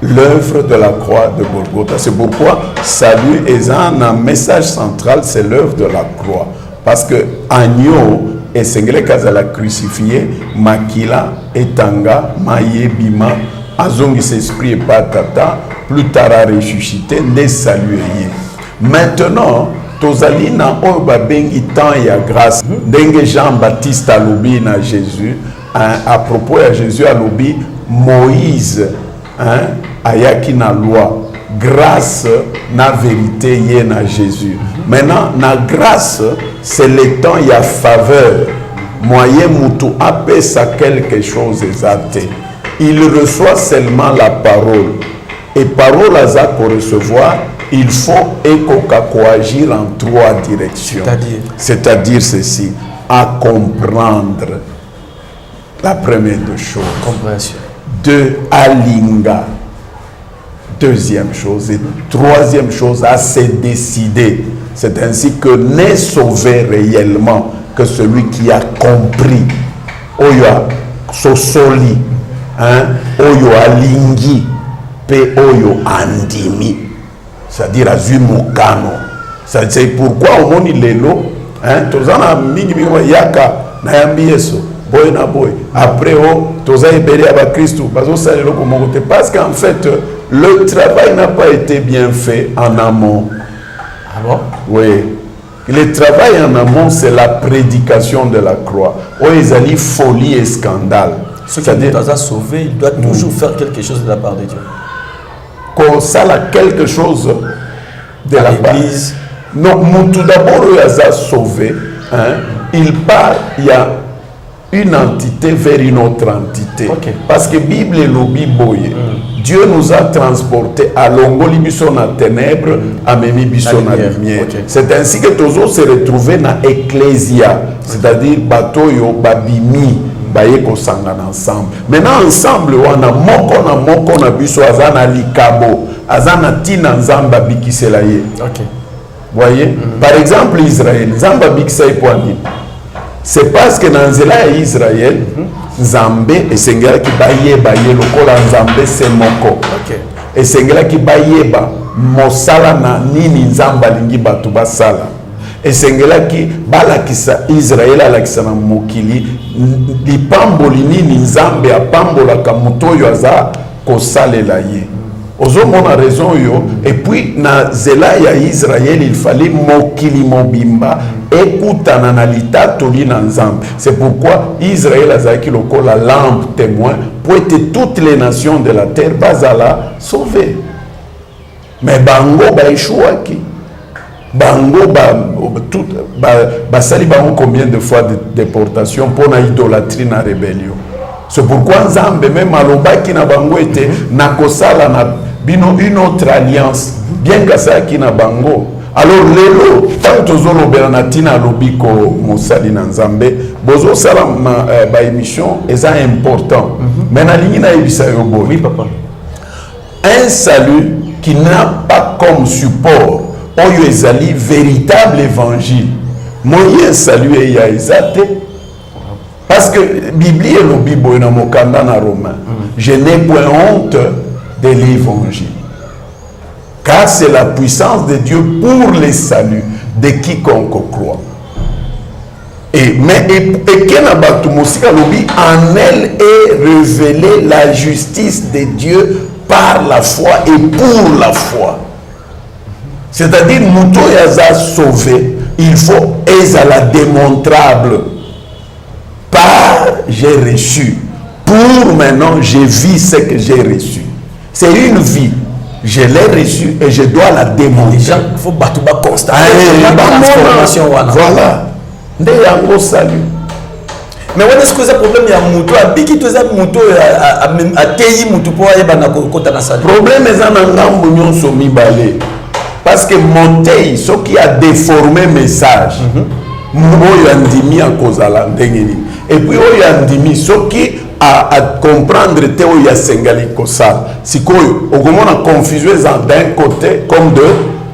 l'œuvre de la croix de Golgotha. C'est pourquoi salut est un message central, c'est l'œuvre de la croix, parce que agneau esengelaki azala crucifié, makila etanga, mayebima, azongisa esprit epa Tata, plus tard a ressuscité, nde salut eye. Maintenant tozali na oyo babengi temps ya grâce, ndenge Jean Baptiste alobi na Jésus, hein, à propos ya Jésus alobi: Moïse, hein, ayaki na loi, grâce na vérité ye na Jésus. Maintenant na grâce, c'est le temps ya faveur, moyen mutu apesa quelque chose eza te. Il reçoit seulement la parole, et parole aza korecevoir, il faut ekoka koagir en trois directions. C'est-à-dire? C'est-à-dire ceci: à comprendre, la première des choses. Compréhension. Deux, alinga, deuxième chose, et troisième chose, à se décider. C'est ainsi que n'est sauvé réellement que celui qui a compris, oyo sosoli, hein, oyo alingi pe oyo andimi, c'est-à-dire azwi mokano. C'est pourquoi omoni lelo, hein, toza na mingi mingi yaka nayambi Yesu boye na boye, après o toza ebele ya bakristu bazosala eloko moko te, parce qu'en fait le travail n'a pas été bien fait en amont. Ah bon? Oui. Le travail en amont, c'est la prédication de la croix. Oyo ezali folie et scandale. Soki moto aza sauvé, il doit toujours faire quelque chose de la part de Dieu? Kosala quelque chose de À la part l'église. Non, mutu d'abord oyo aza sauvé, hein, il part, il y a une entité vers une autre entité. Parce que Bible elobi boye: Dieu nous a transporté, alongoli biso na ténèbres, amemi biso Na na lumière. Lumière. C'est ainsi que tozo se retrouver na ecclésia, c'est-à-dire bato oyo babimi, baye kosangana ensemble. Maintenant ensemble wana, moko na moko na biso aza na likabo, aza na ntina Nzambe abikisela ye. Voyez, par exemple Israël, Nzambe abikisa ye mpo ya nini? C'est parce que na nzela ya Israël, Nzambe esengelaki bayeba ye lokola Nzambe se moko. Esengelaki bayeba mosala na nini Nzambe alingi bato basala. Esengelaki balakisa, Israele alakisa na mokili lipamboli nini Nzambe apambolaka moto oyo aza kosalela ye. Ozomona raison oyo? Et puis na nzela ya Israele, il fallait mokili mobimba ekutana na litatoli na Nzambe. C'est pourquoi Israël azalaki lokola lampe témoin, po ete toutes les nations de la terre bazala sauvé. Mais bango ba échouaki. Bango ba tout ba basali bango combien de fois de déportation mpo na idolâtrie na rébellion. C'est pourquoi Nzambe même alobaki na bango ete nakosala na bino une autre alliance bien que asalaki na bango. Alors lelo ntango tozolobela na ntina lobiko mosali na Nzambe, bozosala eh, ba émission eza important, mais nalingi nayebisa yo boye. Oui, papa. Un salut qui n'a pas comme support oyo ezali véritable évangile, moyen salut eya eza te, parce que Biblia elobi boye na mokanda na Romain: "Je n'ai point honte de l'évangile, car c'est la puissance de Dieu pour le salut de quiconque croit." Et, mais eke na bato mosika, alobi: "En elle est révélée la justice de Dieu par la foi et pour la foi." C'est-à-dire moto oyo aza sauvé, il faut ezala démontrable par j'ai reçu, pour maintenant je vis ce que j'ai reçu. C'est une vie, je l'ai reçu et je dois la démontrer. Déjà il faut bato baconstater Ah, transformation wana. Voilà nde yango salut. Mais wana soki eza problème ya moto abiki to eza moto oyo ateyi motu mpo ayebana kokota na salut? Problème eza na ngambu nyonso mibale, parce que motei soki adéforme message, oyo andimi akozala ndenge nini? Et puis oyo andimi soki acomprendre te oyo asengali kosala, sikoyo okomona confusion eza d'un côté comme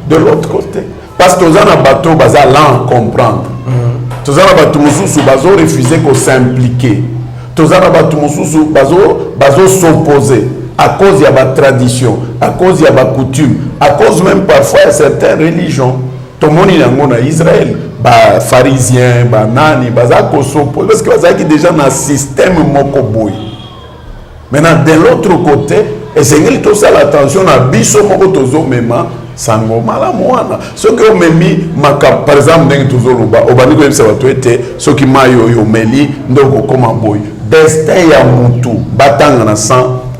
de l'autre côté, parce que toza na bato baza lent à comprendre, toza na bato mosusu bazorefuser kos'impliquer, toza na bato mosusu bazos'opposer à cause ya batradition, à cause ya bacoutume, à cause même parfois ya certaines religions. Tomoni yango na Israël, bapharisien, banani baza kos'opposer parce que bazalaki déjà na système moko boye. Maintenant, de l'autre côté, esengeli tosala attention na biso moko tozomema sango malamu wana. Soki omemi makambo, par exemple ndenge tozoloba, obandi koyebisa bato ete soki mai oyo omeli nde okokóma boye, destin ya mutu batanga na 100,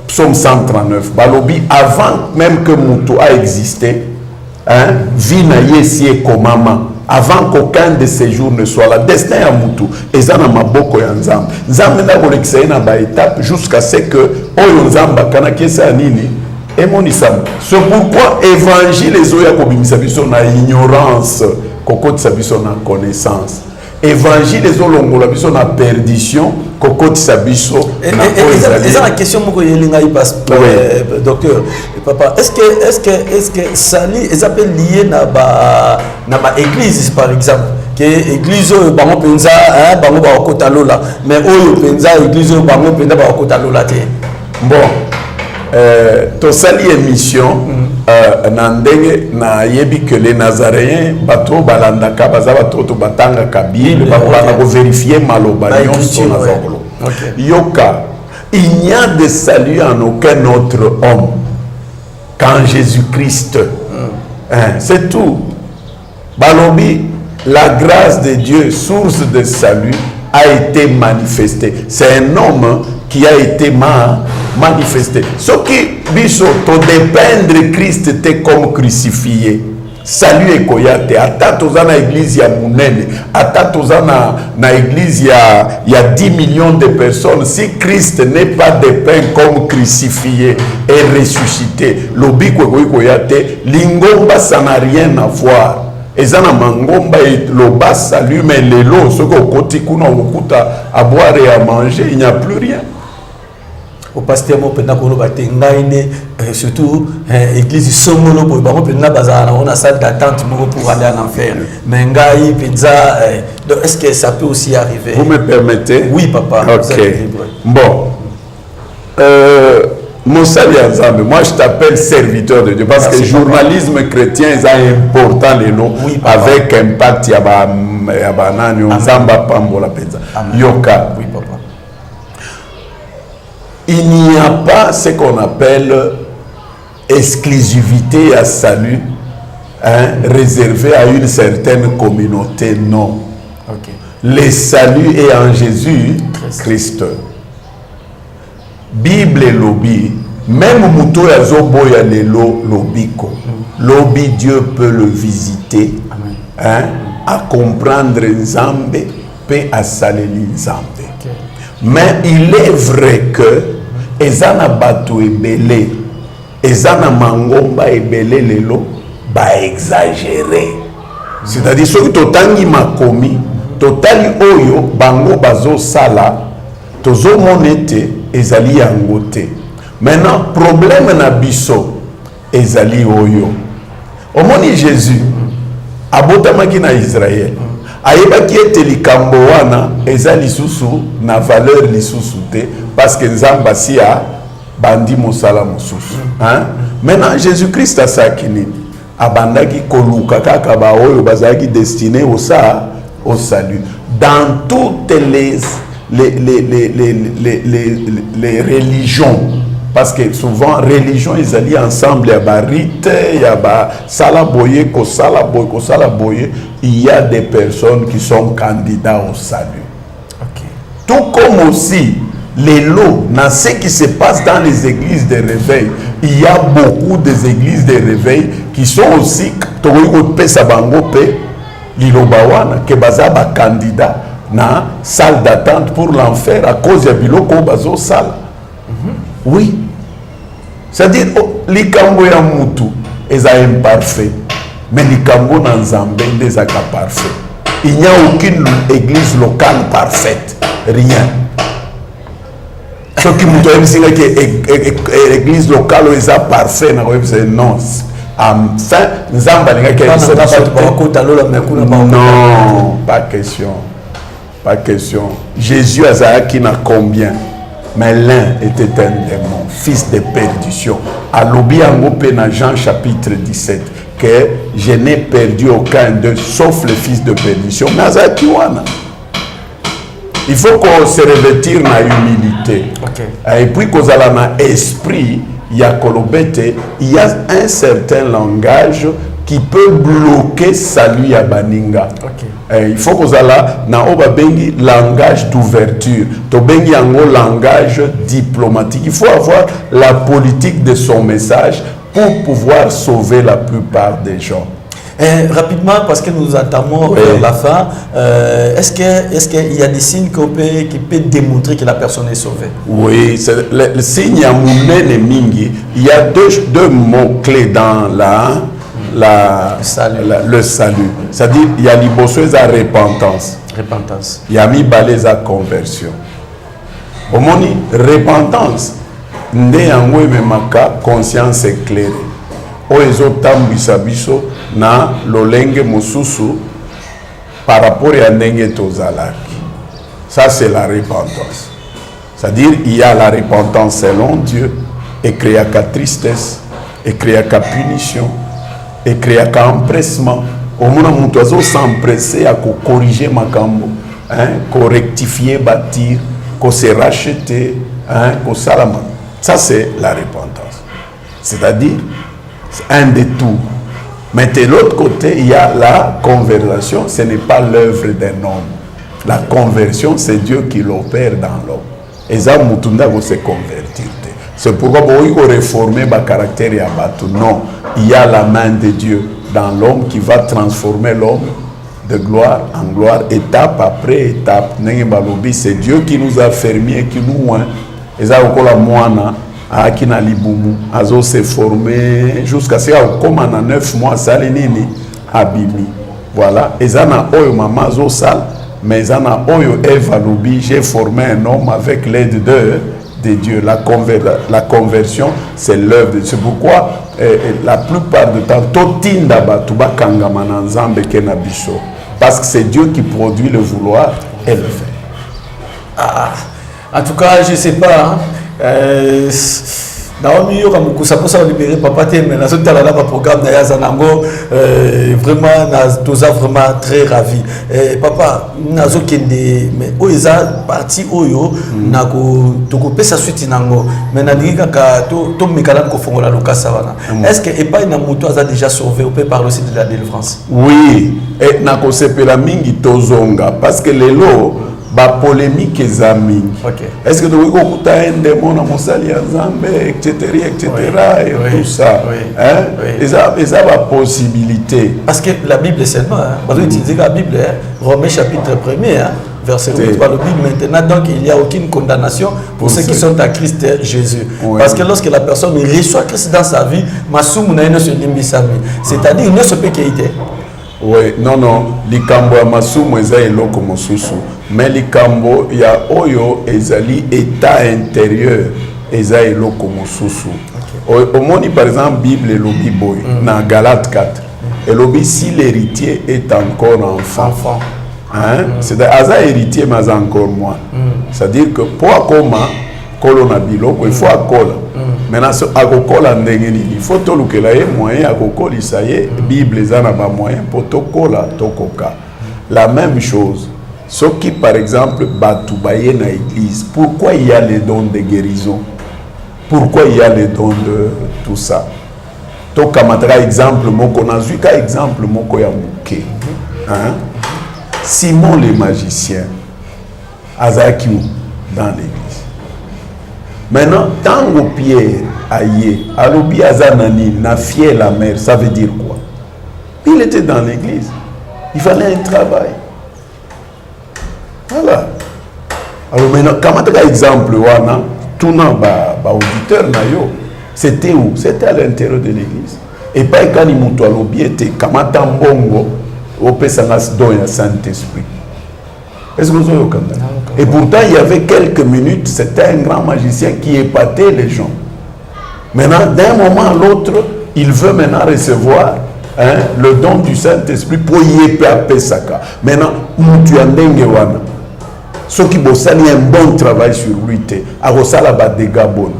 psaume 139, balobi avant même que mutu a existé, hein, vie na ye esi ekomama avant qu'aucun de ces jours ne soit là. Destin ya mutu eza na maboko ya Nzambe. Nzambe nde akolekisa ye na baétape jusqu'à ce que oyo Nzambe akanaki esala nini, emonisama. C'est pourquoi évangile ezoya kobimisa biso na ignorance, kokotisa biso na connaissance. Évangile ezolongola biso na perdition, kokotisa biso na oyo Eza na question moko eyeli ngai, docteur, papa. Est ce que salut eza mpe lié na ba église? Par exemple ke église oyo bango mpenza, bango bakokota lola, mais oyo mpenza église oyo bango mpenza bakokota lola te? Bon, tosali émission na ndenge nayebi ke les nazaréens, bato oyo balandaka, baza bato oyo batangaka Bible, bakobanda kovérifier maloba nyonso naza koloba. Yoka, il n'y a de salut en aucun autre homme qu'en Jésus-Christ, hein, c'est tout. Balobi la grâce de Dieu, source de salut, a été manifestée. C'est un homme qui a été manifesté. Soki biso todépeindre Christ te comme crucifié, salut ekoya te. Ata toza na église ya monene, ata toza na église ya 10 millions de personnes, si Christ n'est pas dépeint comme crucifié et ressuscité, lobiko ekoki koya te. Lingomba, ça n'a rien à voir. Eza na mangomba eloba salut, mais lelo soki okoti kuna, okokuta à boire et à manger, il n'y a plus rien. Opasteur mo mpenza koloba te ngai nde, surtout église songolo boye, bango mpenza bazala nango na salle d'attente moko pour aller en enfer, mais ngai mpenza. Donc est-ce que ça peut aussi arriver? Vous me permettez? Oui, papa. Ok, bon, mosali ya Nzambe, moi je t'appelle serviteur de Dieu parce Merci, que journalisme papa. Chrétien eza important lelo, oui, papa. Avec impact ya banani, Nzambe apambola mpenza. Yoka, oui, papa. Il n'y a pas ce qu'on appelle exclusivité à salut, hein, réservé à une certaine communauté, non. Le salut est en Jésus Christ, Christ. Bible elobi même moto oyo azoboya lelo lobiko. Lobi Dieu peut le visiter. Amen. Hein, à comprendre Nzambe pe asaleli Nzambe. Okay. Mais il est vrai que eza na bato ebele, eza na mangomba ebele lelo ba exagérer. C'est-à-dire soki totangi makomi, totali oyo bango bazosala, tozomona ete ezali yango te. Maintenant problème na biso ezali oyo. Omoni Jésus abotamaki na Israël. Ayebaki ete likambo wana eza lisusu na valeur lisusu te parce que Nzambe asi abandi mosala mosusu. Hein? Maintenant Jésus-Christ asalaki nini? Abandaki koluka kaka baoyo bazalaki destiné au sa au salut. Dans toutes les religions, parce que souvent religion ezali ensemble ya ba rite ya ba sala boye kosala boye kosala boye, il y a des personnes qui sont candidats au salut. Okay. Tout comme aussi lelo dans ce qui se passe dans les églises de réveil, il y a beaucoup des églises de réveil qui sont aussi tokoki kopesa bango pe liloba wana ke baza ba candidat na salle d'attente pour l'enfer à cause ya biloko oyo bazosala. Oui, c'est-à-dire oh, likambo ya mutu eza imparfait, mais likambo na Nzambe nde ezaka parfait. Il n'y a aucune église locale parfaite, rien. Soki moto ayebisi ngai ke église locale oyo eza parfait, nakoyebisa ye non. Enfin Nzambe alingaki ayebisa biso te. Non, pas question, pas question. Jésus azalaki na combien? Mais l'un était un démon, fils de perdition. Alobi yango mpe na Jean chapitre 17 que je n'ai perdu aucun d'eux sauf le fils de perdition. Mais azalaki wana. Il faut qu'on se revêtir na humilité. Okay. Et puis kozala na esprit ya koloba ete il y a un certain langage qui peut bloquer salut ya baninga. Okay. Eh, il faut kozala na oyo babengi langage d'ouverture, tobengi yango langage diplomatique. Il faut avoir la politique de son message pour pouvoir sauver la plupart des gens. Eh, rapidement, parce que nous entamons oui. vers la fin, est-ce que est-ce qu'il y a des signes qu'on peut, qui peut démontrer que la personne est sauvée? Oui, c'est le signe ya monene mingi. Il y a deux mots clés dans la, le salut. Le salut. C'est-à-dire, il y a liboso eza repentance. Repentance. Il y a mibale eza conversion. Omoni repentance nde yango ememaka conscience éclairée. Oyo ezotambwisa biso na lolenge mosusu par rapport ya ndenge tozalaki. Ça c'est la repentance. C'est-à-dire il y a la repentance selon Dieu, ecréaka tristesse, ecréaka punition, ecréaka empressement. Omona moto azos'empresser ya kocorriger makambo, hein, korectifier bâtir, kose racheter, hein, kosalama. Ça c'est la repentance. C'est-à-dire c'est un détour. Mais de l'autre côté, il y a la conversion. Ce n'est pas l'œuvre d'un homme. La conversion, c'est Dieu qui l'opère dans l'homme. Et ça, mutu nde se convertir. C'est pourquoi il faut réformer le caractère ya bato. Non, il y a la main de Dieu dans l'homme qui va transformer l'homme de gloire en gloire, étape après étape. Ndenge balobi, c'est Dieu qui nous a fermé et qui nous oint. Eza lokola mwana ayaki na libumu, azo se former jusqu'à ce akokóma na 9 mois, asali nini? Abimi. Voilà, eza na oyo mama azosala, mais eza na oyo Eve alobi: j'ai formé un homme avec l'aide de Dieu. La conversion, c'est l'œuvre de Dieu. C'est pourquoi la plupart du temps totinda bato bakangama na Nzambe ke na biso, parce que c'est Dieu qui produit le vouloir et le faire. Ah, en tout cas, je sais pas, hein. Naomi yoka mokusa mposa olibere papa te, mais nazotala na baprogramme na ye aza nango, vraiment toza vraiment très ravi. Papa, nazokende, mais oyo eza partie oyo tokopesa suite nango, mais nalingi kaka tomeka nanu kofongola lokasa wana. Est ce que epai na moto aza déjà sauvé, on peut parler aussi de la délivrance? Oui, e, nakosepela mingi tozonga, parce que lelo Bapolémique eza mingi. Est ce que tokoki kokuta un démon na mosali ya Nzambe, etc., etc., et tout ça, hein? Eza bapossibilité. Parce que la Bible seulement, hein, bazo utiliser la Bible, hein, Romains chapitre 1er, hein, verset 8, balobi: maintenant donc il n'y a aucune condamnation pour ceux qui sont à Christ Jésus. Parce que lorsque la personne reçoit Christ dans sa vie, masumu na ye nyonso elimbisami, c'est-à-dire nyonso mpe kei te. Oui, non, likambo ya masumu eza eloko mosusu, mais likambo ya oyo ezali état intérieur eza eloko mosusu. Omoni, par exemple, Bible elobi boye na Galate 4, elobi: si l'héritier est encore enfant, enfant, hein? C'est-à-dire aza héritier mais aza encore mwana. C'est-à-dire que mpo akoma kolo na biloko, il faut akola. Maintenant akokola ndenge nini? Il faut tolukela ye moyen ya kokolisa ye. Bible eza na bamoyen mpo tokola, tokoka. La même chose, soki par exemple bato baye na église, pourquoi il y a les dons de guérison? Pourquoi il y a les dons de tout ça? Tokamataka exemple moko, nazwi ka exemple moko ya moke, hein? Simon le magicien azalaki où? Dans l'église. Maintenant, ntango Pierre aye, alobi aza na nini? Na fiel amer. Ça veut dire quoi? Il était dans l'église, il fallait un travail. Voilà. Alors maintenant, kamataka exemple wana, tuna baauditeur ba na yo: c'était où? C'était à l'intérieur de l'église. Epai kani moto alobi ete kamata mbongo, opesanga don ya Saint-Esprit. Est-ce que vous avez? Et pourtant, il y avait quelques minutes, c'était un grand magicien qui épatait les gens. Maintenant, d'un moment à l'autre, il veut maintenant recevoir, hein, le don du Saint-Esprit pour ye mpe apesaka. Maintenant, mutu ya ndenge wana, soki bosali un bon travail sur lui te, akosala badégâts boni.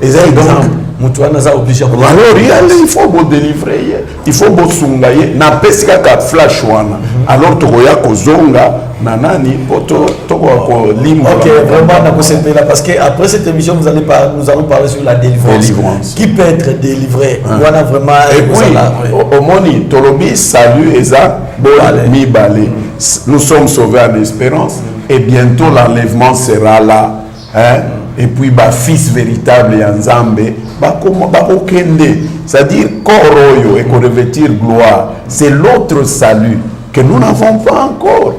Eza exemple. Moto wana aza obligé. Alors yale, il faut bodélivrer ye, il faut bosunga ye. Napesi kaka flash wana. Alors tokoya kozonga na nani mpo tokoka kolimbola. Ok, vraiment nakosepela, parce que après cette émission, vous allez par, nous allons parler sur la délivrance. Délivrance. Qui peut être délivré wana vraiment. Et puis omoni, tolobi salut eza boni? Mibale. Nous sommes sauvés en espérance et bientôt l'enlèvement sera là, hein? Et puis bafils véritable ya Nzambe bakokende, c'est-à-dire corps oyo ekorevêtir gloire. C'est l'autre salut que nous n'avons pas encore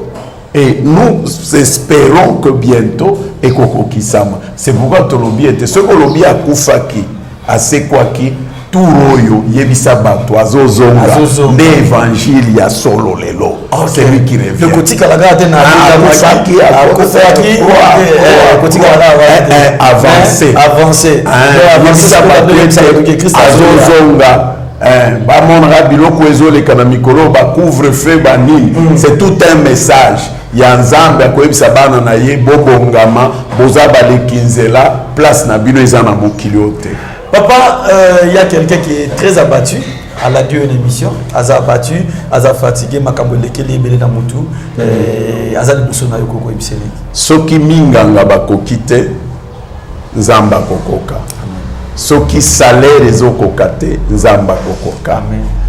et nous espérons que bientôt ekokokisama. C'est pourquoi tolobi ete soki olobi akufaki, asekwaki, tour oyo yebisa bato azozonga. Nde évangile ya solo lelo, celui qui revient. Kotikala kaka te na akufaki, akufaki, kotikala kaka. Avancé. Avancé. Yebisa bato ete azozonga. Bamonaka biloko ezoleka na mikolo, bacouvre-feu, banini, c'est tout un message ya Nzambe akoyebisa bana na ye: bobongama, boza baleki nzela, place na bino eza na mokili oyo te. Papa, il y a quelqu'un qui est très abattu. Alandi une émission, aza abattu, aza fatigué, makambo elekeli ebele na mutu, aza liboso na yo, kokoyebisa nini? Soki minganga bakoki te, Nzambe akokoka. Soki salaire ezokoka te, Nzambe akokoka.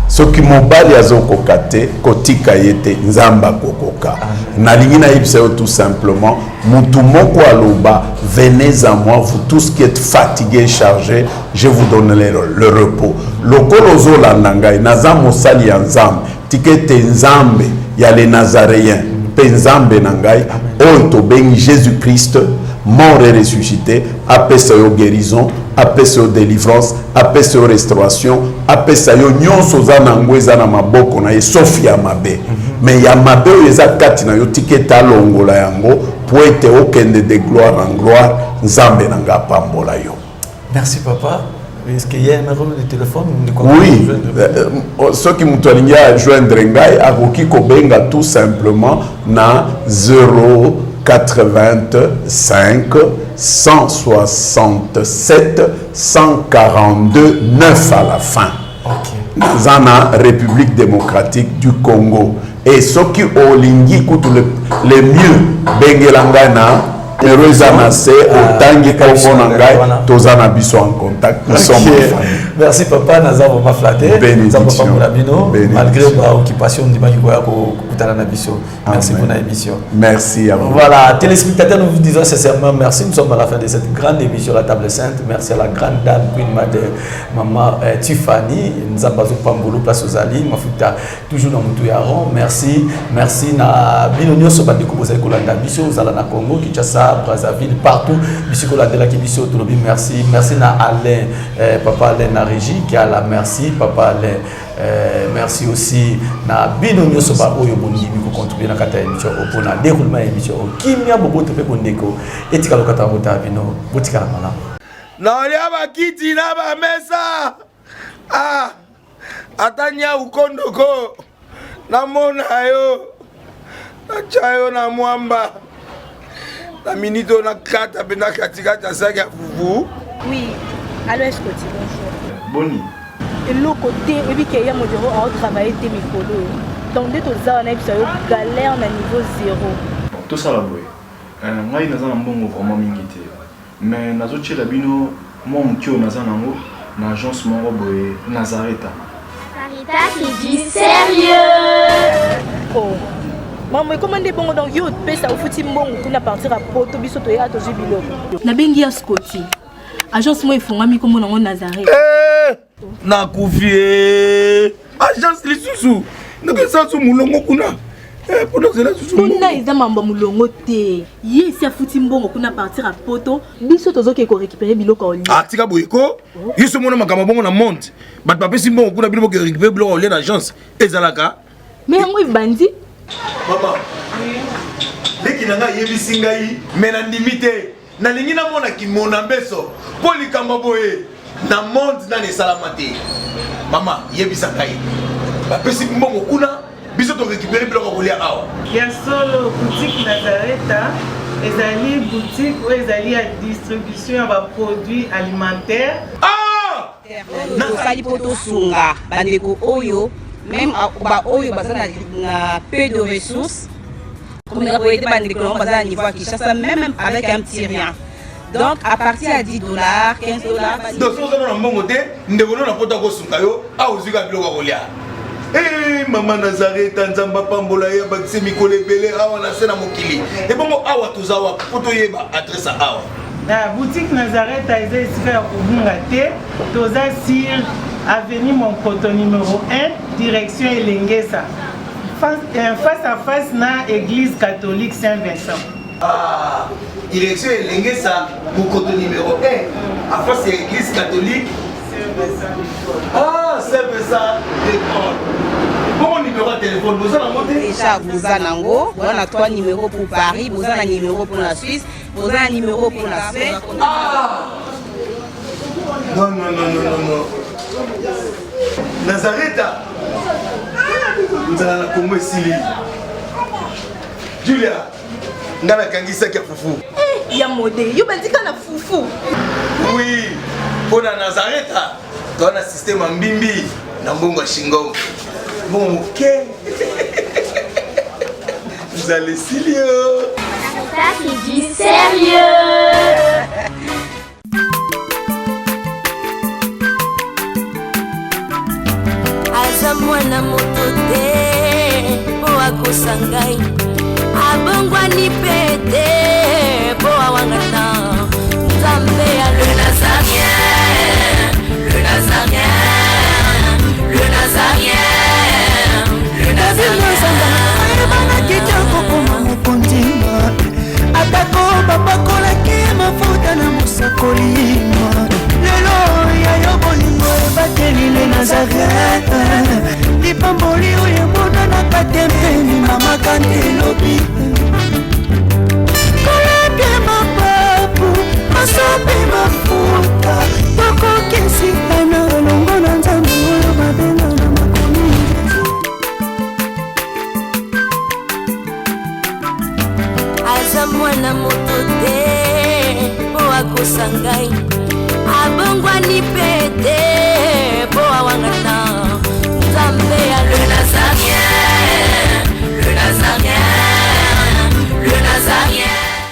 Soki mobali azokoka te, kotika ye te, Nzambe akokoka. Nalingi nayebisa yo tout simplement, mutu moko aloba: venez à moi, vous tous qui êtes fatigués, chargés, je vous donnerai le repos. Lokola ozolanda ngai, naza mosali ya Nzambe. Tika ete Nzambe ya le Nazaréen mpe Nzambe na ngai oyo tobengi Jésus Christ mort et ressuscité apesa yo guérison, apesa yo délivrance, apesa yo restauration, apesa yo nyonso oza na yango eza na maboko na ye, sauf ya mabe. Mais ya mabe oyo eza kati na yo, tika ete alongola yango po ete okende de gloire en gloire. Nzambe na ngai apambola yo. Merci papa. Est-ce qu'il y a un numéro de téléphone? Oui, soki moto alingi ajoindre ngai, akoki kobenga tout simplement na 085 167 142 9 à la fin. Naza na République démocratique du Congo. Et soki olingi kutu le mieux, bengela ngai na numéro eza na se, otangi nkombo na ngai, toza na biso en contact, nous sommes en famille. Merci papa, naza vraiment flatté. Bénédiction. Nzambe apambola bino. Bénédiction. Malgré baoccupation, ndimaki koya kokutana. Okutana na biso. Merci pour l'émission. Merci à vous. Voilà, téléspectateurs, nous vous disons sincèrement merci. Nous sommes à la fin de cette grande émission, La Table Sainte. Merci à la grande dame, Queen Mother, Maman Tiffany, Nzambe azopambola, place ozali, Mafuta, toujours dans mutu ya rond. Merci, merci na bino nyonso bandeko bozali kolanda biso, ozala na Congo, Kinshasa, Brazzaville, partout. Biso kolandelaki biso, tolobi merci. Merci na Alain, papa Alain na régie, qui a la merci, papa Alain. Merci aussi na bino nyonso ba oyo bondimi kocontribuer na kati ya émission oyo mpona déroulement ya émission oyo. Kimia, boboto mpe bondeko etikala okata kota bino. Botikala malamu. Nalia bakiti na bamesa, ah, ata nyau kondoko namona yo, natya yo na mwamba na minute oyo, nakata mpe na katikati ya saki ya fufu. Oui, allo Escoti, bonjour. Boni? Eloko te, oyebi ke ya Modero aotravaille te mikolo oyo, donc nde toza wana, yebisa yo, galère na niveau zéro. Bon, tosala boye. Ngai naza na mbongo vraiment mingi te, mais nazotiela bino mwa moke oyo naza nango na agence moko boye, Nazareta. Farita, c'est du sérieux. Oh, makambo ekoma nde bongo, donc yo opesa, ofuti mbongo kuna partir ya poto, biso toyaka, tozwi biloko. Nabengi ya Scoti, agence moko efungwami, nkombo nango Nazareth. Nakufi e! Agence lisusu ndenge su molongo kuna mpona ozela susu? Kuna eza mambo ya molongo te. Ye esi afuti mbongo kuna partir ya poto, biso tozoke korécupérer biloko ya olia. Atika boye ko, yo so mona makambo bongo na monde, bato bapesi mbongo kuna, bino boke récupérer biloko ya olia na agence, ezalaka? Mais yango ebandi. Mama leki na ngai ayebisi ngai, mais nandimi te. Nalingi namona kimona mbeso mpo likambo boye na monde nani esalama te. Mama, yebisa ngai, bapesi mbongo kuna, biso torécupérer biloko ya kolia awa? Ya solo, boutique Nazareta ezali boutique oyo ezali ya distribution ya baproduit alimentaire. Ah! Tosali mpo tosunga bandeko oyo, même baoyo baza na peu de ressources, komeka koaider bandeko nango baza na niveau ya Kinshasa, même avec un petit rien, donc à partir ya 10 dollars, 15 dollars. Donc soki oza na mbongo te, ndeko no na poto akosunga yo awa, ozwi kaka biloko ya kolia. Mama Nazareta, Nzambe apambola ye, abakisi mikolo ebele awa na se na mokili. Ebongo awa toza wapi, mpo toyeba adresse ya awa? Na boutique Nazareta eza esika ya kobunga te. Toza sur avenue Monkoto numéro 1, direction Elengesa, face à face na église catholique Saint Vincent. Ah, direction Elengesa, Mokoto numéro 1, à face ya église catholique. Ah, Saint Vincent de Paul. Bongo numéro ya téléphone boza nango te? Déjà boza nango, boza na trois numéros pour Paris, boza na numéro pour la Suisse, boza na numéro pour la Suède. Ah non, non, non, non, non, non, Nazareta, nzala na Kongo esili. Julia, nga nakangisaki ya fufu. Ya Mode, yo bandika na fufu? Oui, mpo na Nazareta toza na système ya mbimbi na mbongo ya shingongo, mbongo moke, nzala esili yo. Ça, c'est du sérieux. Aza mwana moto te mpo akosa ngai, abongwani mpe te mpo awangana Nzambe ya le Nazarien, le Nazarien, le Nazarien, le Nazarien. Ayebanaki te kokoma mokonzi, atako bapakolaki mafuta na mosakoli. Lelo ya yo bolingo ebateli le Nazaret, lipamboli oyo emonanaka te mpeni mama kante elobi kolapie mapapu masopi mafuta, tokokesika na elongo na Nzambe oyo babenga na makomi. Aza mwana moto te mpo akosa ngai, abongwani mpe.